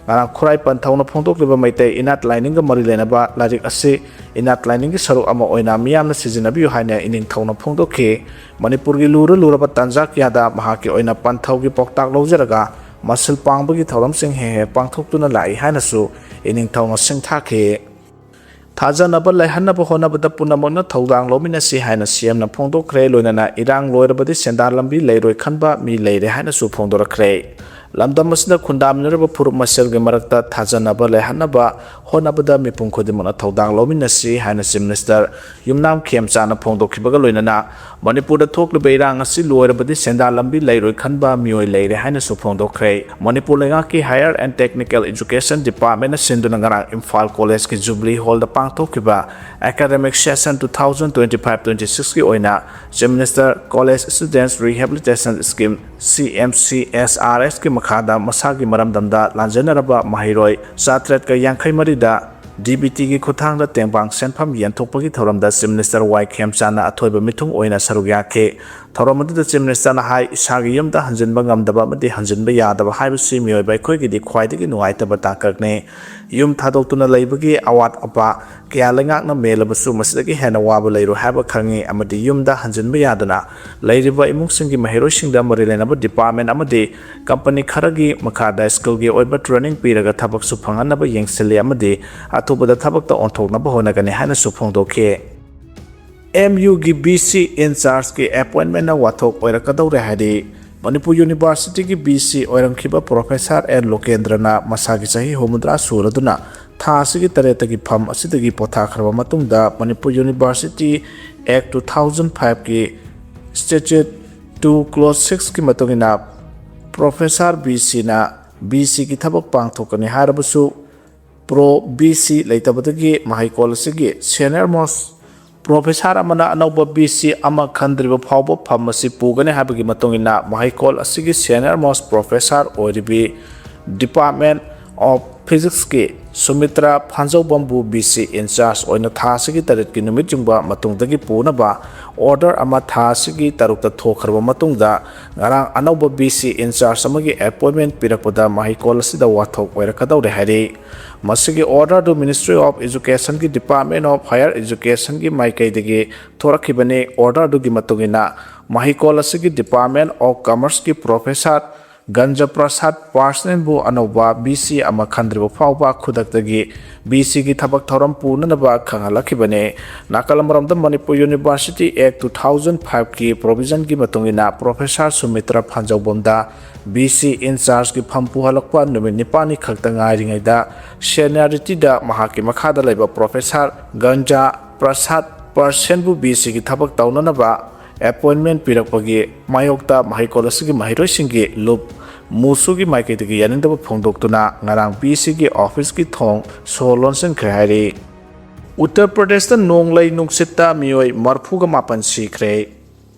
ꯉꯔꯥꯡ ꯈꯨꯔꯥꯏ ꯄꯟꯊꯧꯅ ꯐꯣꯡꯗꯣꯛꯂꯤꯕ ꯃꯩꯇꯩ ꯏꯅꯥꯠ ꯂꯥꯏꯅꯤꯡꯒ ꯃꯔꯤ ꯂꯩꯅꯕ ꯂꯥꯏꯔꯤꯛ ꯑꯁꯤ ꯏꯅꯥꯠ ꯂꯥꯏꯅꯤꯡꯒꯤ ꯁꯔꯨꯛ ꯑꯃ ꯑꯣꯏꯅ ꯃꯤꯌꯥꯝꯅ ꯁꯤꯖꯤꯟꯅꯕꯤꯌꯨ ꯍꯥꯏꯅ ꯏꯅꯤꯡꯊꯧꯅ ꯐꯣꯡꯗꯣꯛꯈꯤ꯫ ꯃꯅꯤꯄꯨꯔꯒꯤ ꯂꯨꯔ ꯂꯨꯔꯕ ꯇꯥꯟꯖꯥ ꯀꯌꯥꯗ ꯃꯍꯥꯛꯀꯤ ꯑꯣꯏꯅ ꯄꯟꯊꯧꯒꯤ ꯄꯥꯎꯇꯥꯛ ꯂꯧꯖꯔꯒ ꯃꯁꯤꯜ ꯄꯥꯡꯕꯒꯤ ꯊꯧꯔꯝꯁꯤꯡ ꯍꯦꯛ ꯍꯦꯛ ꯄꯥꯡꯊꯣꯛꯇꯨꯅ ꯂꯥꯛꯏ ꯍꯥꯏꯅꯁꯨ ꯏꯅꯤꯡꯊꯧꯅ ꯁꯤꯡꯊꯥꯈꯤ꯫ ꯊꯥꯖꯅꯕ ꯂꯩꯍꯟꯅꯕ ꯍꯣꯠꯅꯕꯗ ꯄꯨꯝꯅꯃꯛꯅ ꯊꯧꯗꯥꯡ ꯂꯧꯃꯤꯟꯅꯁꯤ ꯍꯥꯏꯅ C M ꯅ ꯐꯣꯡꯗꯣꯛꯈ꯭ꯔꯦ꯫ ꯂꯣꯏꯅꯅ ꯏꯔꯥꯡ ꯂꯣꯏꯔꯕꯗꯤ ꯁꯦꯟꯗꯥꯟ ꯂꯝꯕꯤ ꯂꯩꯔꯣꯏ ꯈꯟꯕ ꯃꯤ ꯂꯩꯔꯦ ꯍꯥꯏꯅꯁꯨ ꯐꯣꯡꯗꯣꯔꯛꯈ꯭ꯔꯦ꯫ ꯂꯝꯗꯝ ꯑꯁꯤꯗ ꯈꯨꯟꯗꯥꯃꯤꯟꯅꯔꯤꯕ ꯐꯨꯔꯨꯞ ꯃꯁꯦꯜꯒꯤ ꯃꯔꯛꯇ ꯊꯥꯖꯅꯕ ꯂꯩꯍꯟꯅꯕ ꯍꯣꯠꯅꯕꯗ ꯃꯤꯄꯨꯝ ꯈꯨꯗꯤꯡꯃꯛꯅ ꯊꯧꯗꯥꯡ ꯂꯧꯃꯤꯟꯅꯁꯤ ꯍꯥꯏꯅ Chief Minister ꯌꯨꯝꯅꯥꯝ ꯈꯦꯝꯆꯥꯅ ꯐꯣꯡꯗꯣꯛꯈꯤꯕꯒ ꯂꯣꯏꯅꯅ ꯃꯅꯤꯄꯨꯔꯗ ꯊꯣꯛꯂꯤꯕ ꯏꯔꯥꯡ ꯑꯁꯤ ꯂꯣꯏꯔꯕꯗꯤ ꯁꯦꯟꯗꯥꯟ ꯂꯝꯕꯤ ꯂꯩꯔꯣꯏ ꯈꯟꯕ ꯃꯤꯑꯣꯏ ꯂꯩꯔꯦ ꯍꯥꯏꯅꯁꯨ ꯐꯣꯡꯗꯣꯛꯈ꯭ꯔꯦ꯫ ꯃꯅꯤꯄꯨꯔ ꯂꯩꯉꯥꯛꯀꯤ Higher and Technical Education Departmentꯅ ꯁꯤꯟꯗꯨꯅ ꯉꯔꯥꯡ ꯏꯝꯐꯥꯜ ꯀꯣꯂꯦꯖꯀꯤ Jubilee Hallꯗ ꯄꯥꯡꯊꯣꯛꯈꯤꯕ academic session two thousand twenty five twenty sixꯀꯤ ꯑꯣꯏꯅ Chief Minister College Students Rehabilitation Scheme, CMCSRS ꯀꯤ ꯃꯈꯥꯗ ꯃꯁꯥꯒꯤ ꯃꯔꯝꯗꯝꯗ ꯂꯥꯟꯖꯦꯟꯅꯔꯕ ꯃꯍꯩꯔꯣꯏ ꯆꯥꯇ꯭ꯔꯦꯠꯀ ꯌꯥꯡꯈꯩ ꯃꯔꯤꯗ DBTꯒꯤ ꯈꯨꯠꯊꯥꯡꯗ ꯇꯦꯡꯕꯥꯡ ꯁꯦꯟꯐꯝ ꯌꯦꯟꯊꯣꯛꯄꯒꯤ ꯊꯧꯔꯝꯗ Chief Minister ꯋꯥꯏ ꯈꯦꯝꯆꯥꯅ ꯑꯊꯣꯏꯕ ꯃꯤꯊꯨꯡ ꯑꯣꯏꯅ ꯁꯔꯨꯛ ꯌꯥꯈꯤ꯫ ꯊꯧꯔꯝ ꯑꯗꯨꯗ Chief Ministerꯅ ꯍꯥꯏ, ꯏꯁꯥꯒꯤ ꯌꯨꯝꯗ ꯍꯟꯖꯤꯟꯕ ꯉꯝꯗꯕ ꯑꯃꯗꯤ ꯍꯟꯖꯤꯟꯕ ꯌꯥꯗꯕ ꯍꯥꯏꯕꯁꯤ ꯃꯤꯑꯣꯏꯕ ꯑꯩꯈꯣꯏꯒꯤꯗꯤ ꯈ꯭ꯋꯥꯏꯗꯒꯤ ꯅꯨꯡꯉꯥꯏꯇꯕ ꯇꯥꯡꯀꯛꯅꯤ꯫ ꯌꯨꯝ ꯊꯥꯗꯣꯛꯇꯨꯅ ꯂꯩꯕꯒꯤ ꯑꯋꯥꯠ ꯑꯄꯥ ꯀꯌꯥ ꯂꯩꯉꯥꯛꯅ ꯃꯦꯜꯂꯕꯁꯨ ꯃꯁꯤꯗꯒꯤ ꯍꯦꯟꯅ ꯋꯥꯕ ꯂꯩꯔꯣꯏ ꯍꯥꯏꯕ ꯈꯪꯉꯤ ꯑꯃꯗꯤ ꯌꯨꯝꯗ ꯍꯟꯖꯤꯟꯕ ꯌꯥꯗꯅ ꯂꯩꯔꯤꯕ ꯏꯃꯨꯡꯁꯤꯡꯒꯤ ꯃꯍꯩꯔꯣꯏꯁꯤꯡꯗ ꯃꯔꯤ ꯂꯩꯅꯕ department ꯑꯃꯗꯤ company ꯈꯔꯒꯤ ꯃꯈꯥꯗ skillꯒꯤ ꯑꯣꯏꯕ training ꯄꯤꯔꯒ ꯊꯕꯛꯁꯨ ꯐꯪꯍꯟꯅꯕ ꯌꯦꯡꯁꯤꯜꯂꯤ ꯑꯃꯗꯤ ꯑꯊꯨꯕꯗ ꯊꯕꯛꯇ ꯑꯣꯟꯊꯣꯛꯅꯕ ꯍꯣꯠꯅꯒꯅꯤ ꯍꯥꯏꯅꯁꯨ ꯐꯣꯡꯗꯣꯛꯈꯤ꯫ MUꯒꯤ VC in chargeꯀꯤ appointmentꯅ ꯋꯥꯊꯣꯛ ꯑꯣꯏꯔꯛꯀꯗꯧꯔꯦ ꯍꯥꯏꯔꯤ꯫ ꯃꯅꯤꯄꯨꯔ Universityꯒꯤ VC ꯑꯣꯏꯔꯝꯈꯤꯕ Professor N ꯂꯣꯀꯦꯟꯗ꯭ꯔꯅ ꯃꯁꯥꯒꯤ ꯆꯍꯤ ꯍꯨꯝꯐꯨꯇꯔꯥ ꯁꯨꯔꯗꯨꯅ ꯊꯥ ꯑꯁꯤꯒꯤ ꯇꯔꯦꯠꯇꯒꯤ ꯐꯝ ꯑꯁꯤꯗꯒꯤ ꯄꯣꯊꯥꯈ꯭ꯔꯕ ꯃꯇꯨꯡꯗ Manipur University Act two thousand fiveꯀꯤ Statute two Clause sixꯀꯤ ꯃꯇꯨꯡ ꯏꯟꯅ Professor VCꯅ VCꯒꯤ ꯊꯕꯛ ꯄꯥꯡꯊꯣꯛꯀꯅꯤ ꯍꯥꯏꯔꯕꯁꯨ Pro VC ꯂꯩꯇꯕꯗꯒꯤ ꯃꯍꯩꯀꯣꯜ ꯑꯁꯤꯒꯤ senior most professor ꯑꯃꯅ ꯑꯅꯧꯕ VC ꯑꯃ ꯈꯟꯗ꯭ꯔꯤꯕ ꯐꯥꯎꯕ ꯐꯝ ꯑꯁꯤ ꯄꯨꯒꯅꯤ ꯍꯥꯏꯕꯒꯤ ꯃꯇꯨꯡ ꯏꯟꯅ ꯃꯍꯩꯀꯣꯜ ꯑꯁꯤꯒꯤ senior most professor ꯑꯣꯏꯔꯤꯕꯤ Department of Physicsꯀꯤ ꯁꯨꯃꯤꯇ꯭ꯔꯥ ꯐꯥꯟꯖꯧꯕꯝꯕꯨ VC in charge ꯑꯣꯏꯅ ꯊꯥ ꯑꯁꯤꯒꯤ ꯇꯔꯦꯠꯀꯤ ꯅꯨꯃꯤꯠ ꯌꯨꯡꯕ ꯃꯇꯨꯡꯗꯒꯤ ꯄꯨꯅꯕ order ꯑꯃ ꯊꯥ ꯑꯁꯤꯒꯤ ꯇꯔꯨꯛꯇ ꯊꯣꯛꯈ꯭ꯔꯕ ꯃꯇꯨꯡꯗ ꯉꯔꯥꯡ ꯑꯅꯧꯕ VC in charge ꯑꯃꯒꯤ appointment ꯄꯤꯔꯛꯄꯗ ꯃꯍꯩꯀꯣꯜ ꯑꯁꯤꯗ ꯋꯥꯊꯣꯛ ꯑꯣꯏꯔꯛꯀꯗꯧꯔꯦ ꯍꯥꯏꯔꯤ꯫ ꯃꯁꯤꯒꯤ order ꯑꯗꯨ Ministry of Educationꯒꯤ Department of Higher Educationꯒꯤ ꯃꯥꯏꯀꯩꯗꯒꯤ ꯊꯣꯔꯛꯈꯤꯕꯅꯤ꯫ Order ꯑꯗꯨꯒꯤ ꯃꯇꯨꯡ ꯏꯟꯅ ꯃꯍꯩꯀꯣꯜ ꯑꯁꯤꯒꯤ Department of Commerceꯀꯤ Professor ꯒꯟꯖ ꯄ꯭ꯔꯁꯥꯗ ꯄꯥꯔꯁꯅꯦꯟꯕꯨ ꯑꯅꯧꯕ ꯕꯤ ꯁꯤ ꯑꯃ ꯈꯟꯗ꯭ꯔꯤꯕ ꯐꯥꯎꯕ ꯈꯨꯗꯛꯇꯒꯤ ꯕꯤ ꯁꯤꯒꯤ ꯊꯕꯛ ꯊꯧꯔꯝ ꯄꯨꯅꯅꯕ ꯈꯪꯍꯜꯂꯛꯈꯤꯕꯅꯤ꯫ ꯅꯥꯀꯜ ꯑꯃꯔꯣꯝꯗ ꯃꯅꯤꯄꯨꯔ ꯌꯨꯅꯤꯚꯔꯁꯤꯇꯤ ꯑꯦꯛ ꯇꯨ ꯊꯥꯎꯖꯟ ꯐꯥꯏꯚꯀꯤ ꯄ꯭ꯔꯣꯚꯤꯖꯟꯒꯤ ꯃꯇꯨꯡ ꯏꯟꯅ ꯄ꯭ꯔꯣꯐꯦꯁꯥꯔ ꯁꯨꯃꯤꯇ꯭ꯔ ꯐꯥꯟꯖꯧꯕꯝꯗ ꯕꯤ ꯁꯤ ꯏꯟꯆꯥꯔꯖꯀꯤ ꯐꯝ ꯄꯨꯍꯜꯂꯛꯄ ꯅꯨꯃꯤꯠ ꯅꯤꯄꯥꯜꯅꯤ ꯈꯛꯇ ꯉꯥꯏꯔꯤꯉꯩꯗ ꯁꯦꯅꯤꯌꯥꯔꯤꯇꯤꯗ ꯃꯍꯥꯛꯀꯤ ꯃꯈꯥꯗ ꯂꯩꯕ ꯄ꯭ꯔꯣꯐꯦꯁꯥꯔ ꯒꯟꯖꯥ ꯄ꯭ꯔꯁꯥꯗ ꯄꯥꯔꯁꯦꯟꯕꯨ ꯕꯤ ꯁꯤꯒꯤ ꯊꯕꯛ ꯇꯧꯅꯅꯕ ꯑꯦꯄꯣꯏꯟꯃꯦꯟ ꯄꯤꯔꯛꯄꯒꯤ ꯃꯥꯌꯣꯛꯇ ꯃꯍꯩꯀꯣꯜ ꯑꯁꯤꯒꯤ ꯃꯍꯩꯔꯣꯏꯁꯤꯡꯒꯤ ꯂꯨꯞ ꯃꯨꯁꯨꯒꯤ ꯃꯥꯏꯀꯩꯗꯒꯤ ꯌꯥꯅꯤꯡꯗꯕ ꯐꯣꯡꯗꯣꯛꯇꯨꯅ ꯉꯔꯥꯡ ꯕꯤ ꯁꯤꯒꯤ ꯑꯣꯐꯤꯁꯀꯤ ꯊꯣꯡ ꯁꯣ ꯂꯣꯟꯁꯤꯟꯈ꯭ꯔꯦ ꯍꯥꯏꯔꯤ꯫ ꯎꯠꯇꯔ ꯄ꯭ꯔꯗꯦꯁꯇ ꯅꯣꯡꯂꯩ ꯅꯨꯡꯁꯤꯠꯇ ꯃꯤꯑꯣꯏ ꯃꯔꯐꯨꯒ ꯃꯥꯄꯟ ꯁꯤꯈ꯭ꯔꯦ꯫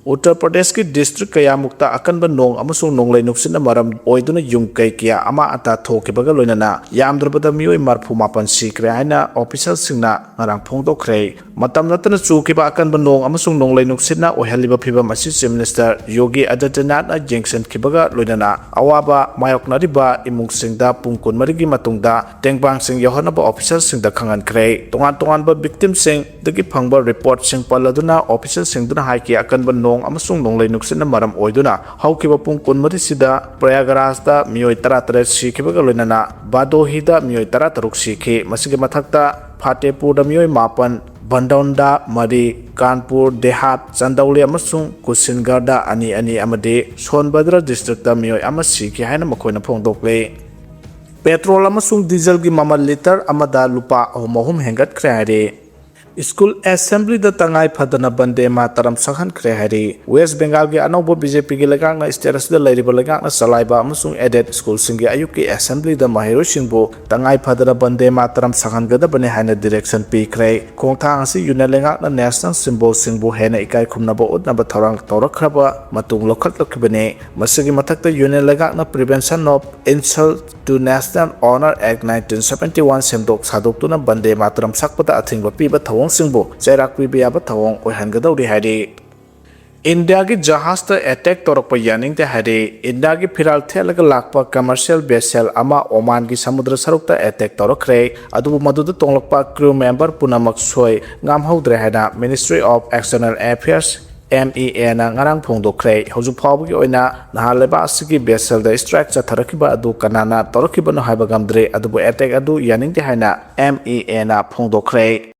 ꯎꯠꯇꯔ ꯄ꯭ꯔꯗꯦꯁꯀꯤ ꯗꯤꯁꯇ꯭ꯔꯤꯛ ꯀꯌꯥꯃꯨꯛꯇ ꯑꯀꯟꯕ ꯅꯣꯡ ꯑꯃꯁꯨꯡ ꯅꯣꯡꯂꯩ ꯅꯨꯡꯁꯤꯠꯅ ꯃꯔꯝ ꯑꯣꯏꯗꯨꯅ ꯌꯨꯝ ꯀꯩ ꯀꯌꯥ ꯑꯃ ꯑꯇꯥ ꯊꯣꯛꯈꯤꯕꯒ ꯂꯣꯏꯅꯅ ꯌꯥꯝꯗ꯭ꯔꯕꯗ ꯃꯤꯑꯣꯏ ꯃꯔꯐꯨ ꯃꯥꯄꯟ ꯁꯤꯈ꯭ꯔꯦ ꯍꯥꯏꯅ ꯑꯣꯐꯤꯁꯤꯌꯦꯜꯁꯤꯡꯅ ꯉꯔꯥꯡ ꯐꯣꯡꯗꯣꯛꯈ꯭ꯔꯦ꯫ ꯃꯇꯝ ꯅꯠꯇꯅ ꯆꯨꯈꯤꯕ ꯑꯀꯟꯕ ꯅꯣꯡ ꯑꯃꯁꯨꯡ ꯅꯣꯡꯂꯩ ꯅꯨꯡꯁꯤꯠꯅ ꯑꯣꯏꯍꯜꯂꯤꯕ ꯐꯤꯚꯝ ꯑꯁꯤ ꯆꯤꯐ ꯃꯤꯅꯤꯁꯇꯔ ꯌꯣꯒꯤ ꯑꯥꯗꯤꯇ꯭ꯌꯅꯥꯊꯅ ꯌꯦꯡꯁꯤꯟꯈꯤꯕꯒ ꯂꯣꯏꯅꯅ ꯑꯋꯥꯕ ꯃꯥꯌꯣꯛꯅꯔꯤꯕ ꯏꯃꯨꯡꯁꯤꯡꯗ ꯄꯨꯡ ꯀꯨꯟꯃꯔꯤꯒꯤ ꯃꯇꯨꯡꯗ ꯇꯦꯡꯕꯥꯡꯁꯤꯡ ꯌꯧꯍꯟꯅꯕ ꯑꯣꯐꯤꯁꯤꯌꯦꯜꯁꯤꯡꯗ ꯈꯪꯍꯟꯈ꯭ꯔꯦ꯫ ꯇꯣꯉꯥꯟ ꯇꯣꯉꯥꯟꯕ ꯚꯤꯛꯇꯤꯝꯁꯤꯡꯗꯒꯤ ꯐꯪꯕ ꯔꯤꯄꯣꯔꯠꯁꯤꯡ ꯄꯜꯂꯗꯨꯅ ꯑꯣꯐꯤꯁꯤꯌꯦꯜꯁꯤꯡꯗꯨꯅ ꯍꯥꯏꯈꯤ, ꯑꯀꯟꯕ ꯅꯣꯡ ꯑꯃꯁꯨꯡ ꯅꯣꯡꯂꯩ ꯅꯨꯡꯁꯤꯠꯅ ꯃꯔꯝ ꯑꯣꯏꯗꯨꯅ ꯍꯧꯈꯤꯕ ꯄꯨꯡ ꯀꯨꯟꯃꯔꯤꯁꯤꯗ ꯄ꯭ꯔꯌꯥꯒꯔꯥꯖꯇ ꯃꯤꯑꯣꯏ ꯇꯔꯥꯇꯔꯦꯠ ꯁꯤꯈꯤꯕꯒ ꯂꯣꯏꯅꯅ ꯚꯥꯗꯣꯍꯤꯗ ꯃꯤꯑꯣꯏ ꯇꯔꯥꯇꯔꯨꯛ ꯁꯤꯈꯤ꯫ ꯃꯁꯤꯒꯤ ꯃꯊꯛꯇ ꯐꯇꯦꯄꯨꯔꯗ ꯃꯤꯑꯣꯏ ꯃꯥꯄꯟ, ꯚꯟꯗꯣꯟꯗ ꯃꯔꯤ, ꯀꯥꯟꯄꯨꯔ, ꯗꯦꯍꯥꯠ, ꯆꯟꯗꯧꯂꯤ ꯑꯃꯁꯨꯡ ꯀꯨꯁꯤꯟꯒꯔꯗ ꯑꯅꯤ ꯑꯅꯤ ꯑꯃꯗꯤ ꯁꯣꯟꯚꯗ꯭ꯔ ꯗꯤꯁꯇ꯭ꯔꯤꯛꯇ ꯃꯤꯑꯣꯏ ꯑꯃ ꯁꯤꯈꯤ ꯍꯥꯏꯅ ꯃꯈꯣꯏꯅ ꯐꯣꯡꯗꯣꯛꯂꯤ꯫ ꯄꯦꯇ꯭ꯔꯣꯜ ꯑꯃꯁꯨꯡ ꯗꯤꯖꯜꯒꯤ ꯃꯃꯜ ꯂꯤꯇꯔ ꯑꯃꯗ ꯂꯨꯄꯥ ꯑꯍꯨꯝ ꯑꯍꯨꯝ ꯍꯦꯟꯒꯠꯈ꯭ꯔꯦ ꯍꯥꯏꯔꯤ꯫ ꯁ꯭ꯀꯨꯜ ꯑꯦꯁꯦꯝꯕ꯭ꯂꯤꯗ ꯇꯉꯥꯏ ꯐꯗꯅ ꯕꯟꯗꯦ ꯃꯥꯇꯔꯝ ꯁꯛꯍꯟꯈ꯭ꯔꯦ ꯍꯥꯏꯔꯤ꯫ ꯋꯦꯁ ꯕꯦꯡꯒꯥꯜꯒꯤ ꯑꯅꯧꯕ ꯕꯤ ꯖꯦ ꯄꯤꯒꯤ ꯂꯩꯉꯥꯛꯅ ꯁ꯭ꯇꯦꯠ ꯑꯁꯤꯗ ꯂꯩꯔꯤꯕ ꯂꯩꯉꯥꯛꯅ ꯆꯂꯥꯏꯕ ꯑꯃꯁꯨꯡ ꯑꯦꯗꯦꯗ ꯁ꯭ꯀꯨꯜꯁꯤꯡꯒꯤ ꯑꯌꯨꯛꯀꯤ ꯑꯦꯁꯦꯝꯕ꯭ꯂꯤꯗ ꯃꯍꯩꯔꯣꯏꯁꯤꯡꯕꯨ ꯇꯉꯥꯏ ꯐꯗꯅ ꯕꯟꯗꯦ ꯃꯥꯇꯔꯝ ꯁꯛꯍꯟꯒꯗꯕꯅꯤ ꯍꯥꯏꯅ ꯗꯤꯔꯦꯛꯁꯟ ꯄꯤꯈ꯭ꯔꯦ꯫ ꯈꯣꯡꯊꯥꯡ ꯑꯁꯤ ꯌꯨꯅꯤꯌꯟ ꯂꯩꯉꯥꯛꯅ ꯅꯦꯁꯅꯦꯜ ꯁꯤꯝꯕꯣꯜꯁꯤꯡꯕꯨ ꯍꯦꯟꯅ ꯏꯀꯥꯏ ꯈꯨꯝꯅꯕ ꯎꯠꯅꯕ ꯊꯧꯔꯥꯡ ꯇꯧꯔꯛꯈ꯭ꯔꯕ ꯃꯇꯨꯡ ꯂꯧꯈꯠꯂꯛꯈꯤꯕꯅꯤ꯫ ꯃꯁꯤꯒꯤ ꯃꯊꯛꯇ ꯌꯨꯅꯤꯌꯟ ꯂꯩꯉꯥꯛꯅ Prevention of Insult to National Honor Act nineteen seventy one ꯁꯦꯝꯗꯣꯛ ꯁꯥꯗꯣꯛꯇꯨꯅ ꯕꯟꯗꯦ ꯃꯥꯇꯔꯝ ꯁꯛꯄꯗ ꯑꯊꯤꯡꯕ ꯄꯤꯕ ꯊꯧꯑꯣꯡꯁꯤꯡꯕꯨ ꯆꯩꯔꯥꯛ ꯄꯤꯕ ꯌꯥꯕ ꯊꯧꯑꯣꯡ ꯑꯣꯏꯍꯟꯒꯗꯧꯔꯤ ꯍꯥꯏꯔꯤ꯫ ꯏꯟꯗꯤꯌꯥꯒꯤ ꯖꯍꯥꯖꯇ ꯑꯦꯇꯦꯛ ꯇꯧꯔꯛꯄ ꯌꯥꯅꯤꯡꯗꯦ ꯍꯥꯏꯔꯤ꯫ ꯏꯟꯗꯤꯌꯥꯒꯤ ꯐꯤꯔꯥꯜ ꯊꯦꯠꯂꯒ ꯂꯥꯛꯄ ꯀꯃꯔꯁꯤꯌꯦꯜ ꯚꯦꯁꯦꯜ ꯑꯃ ꯑꯣꯃꯥꯟꯒꯤ ꯁꯃꯨꯗ꯭ꯔ ꯁꯔꯨꯛꯇ ꯑꯦꯇꯦꯛ ꯇꯧꯔꯛꯈ꯭ꯔꯦ꯫ ꯑꯗꯨꯕꯨ ꯃꯗꯨꯗ ꯇꯣꯡꯂꯛꯄ ꯀ꯭ꯔꯨ ꯃꯦꯝꯕꯔ ꯄꯨꯝꯅꯃꯛ ꯁꯣꯏ ꯉꯥꯝꯍꯧꯗ꯭ꯔꯦ ꯍꯥꯏꯅ Ministry of External Affairs M E Aꯅ ꯉꯔꯥꯡ ꯐꯣꯡꯗꯣꯛꯈ꯭ꯔꯦ꯫ ꯍꯧꯖꯤꯛ ꯐꯥꯎꯕꯒꯤ ꯑꯣꯏꯅ ꯅꯍꯥꯟ ꯂꯩꯕꯥꯛ ꯑꯁꯤꯒꯤ ꯕꯦꯁꯦꯜꯗ ꯁ꯭ꯇ꯭ꯔꯥꯏꯛ ꯆꯠꯊꯔꯛꯈꯤꯕ ꯑꯗꯨ ꯀꯅꯥꯅ ꯇꯧꯔꯛꯈꯤꯕꯅꯣ ꯍꯥꯏꯕ ꯉꯝꯗ꯭ꯔꯤ, ꯑꯗꯨꯕꯨ ꯑꯦꯇꯦꯛ ꯑꯗꯨ ꯌꯥꯅꯤꯡꯗꯦ ꯍꯥꯏꯅ M E Aꯅ ꯐꯣꯡꯗꯣꯛꯈ꯭ꯔꯦ꯫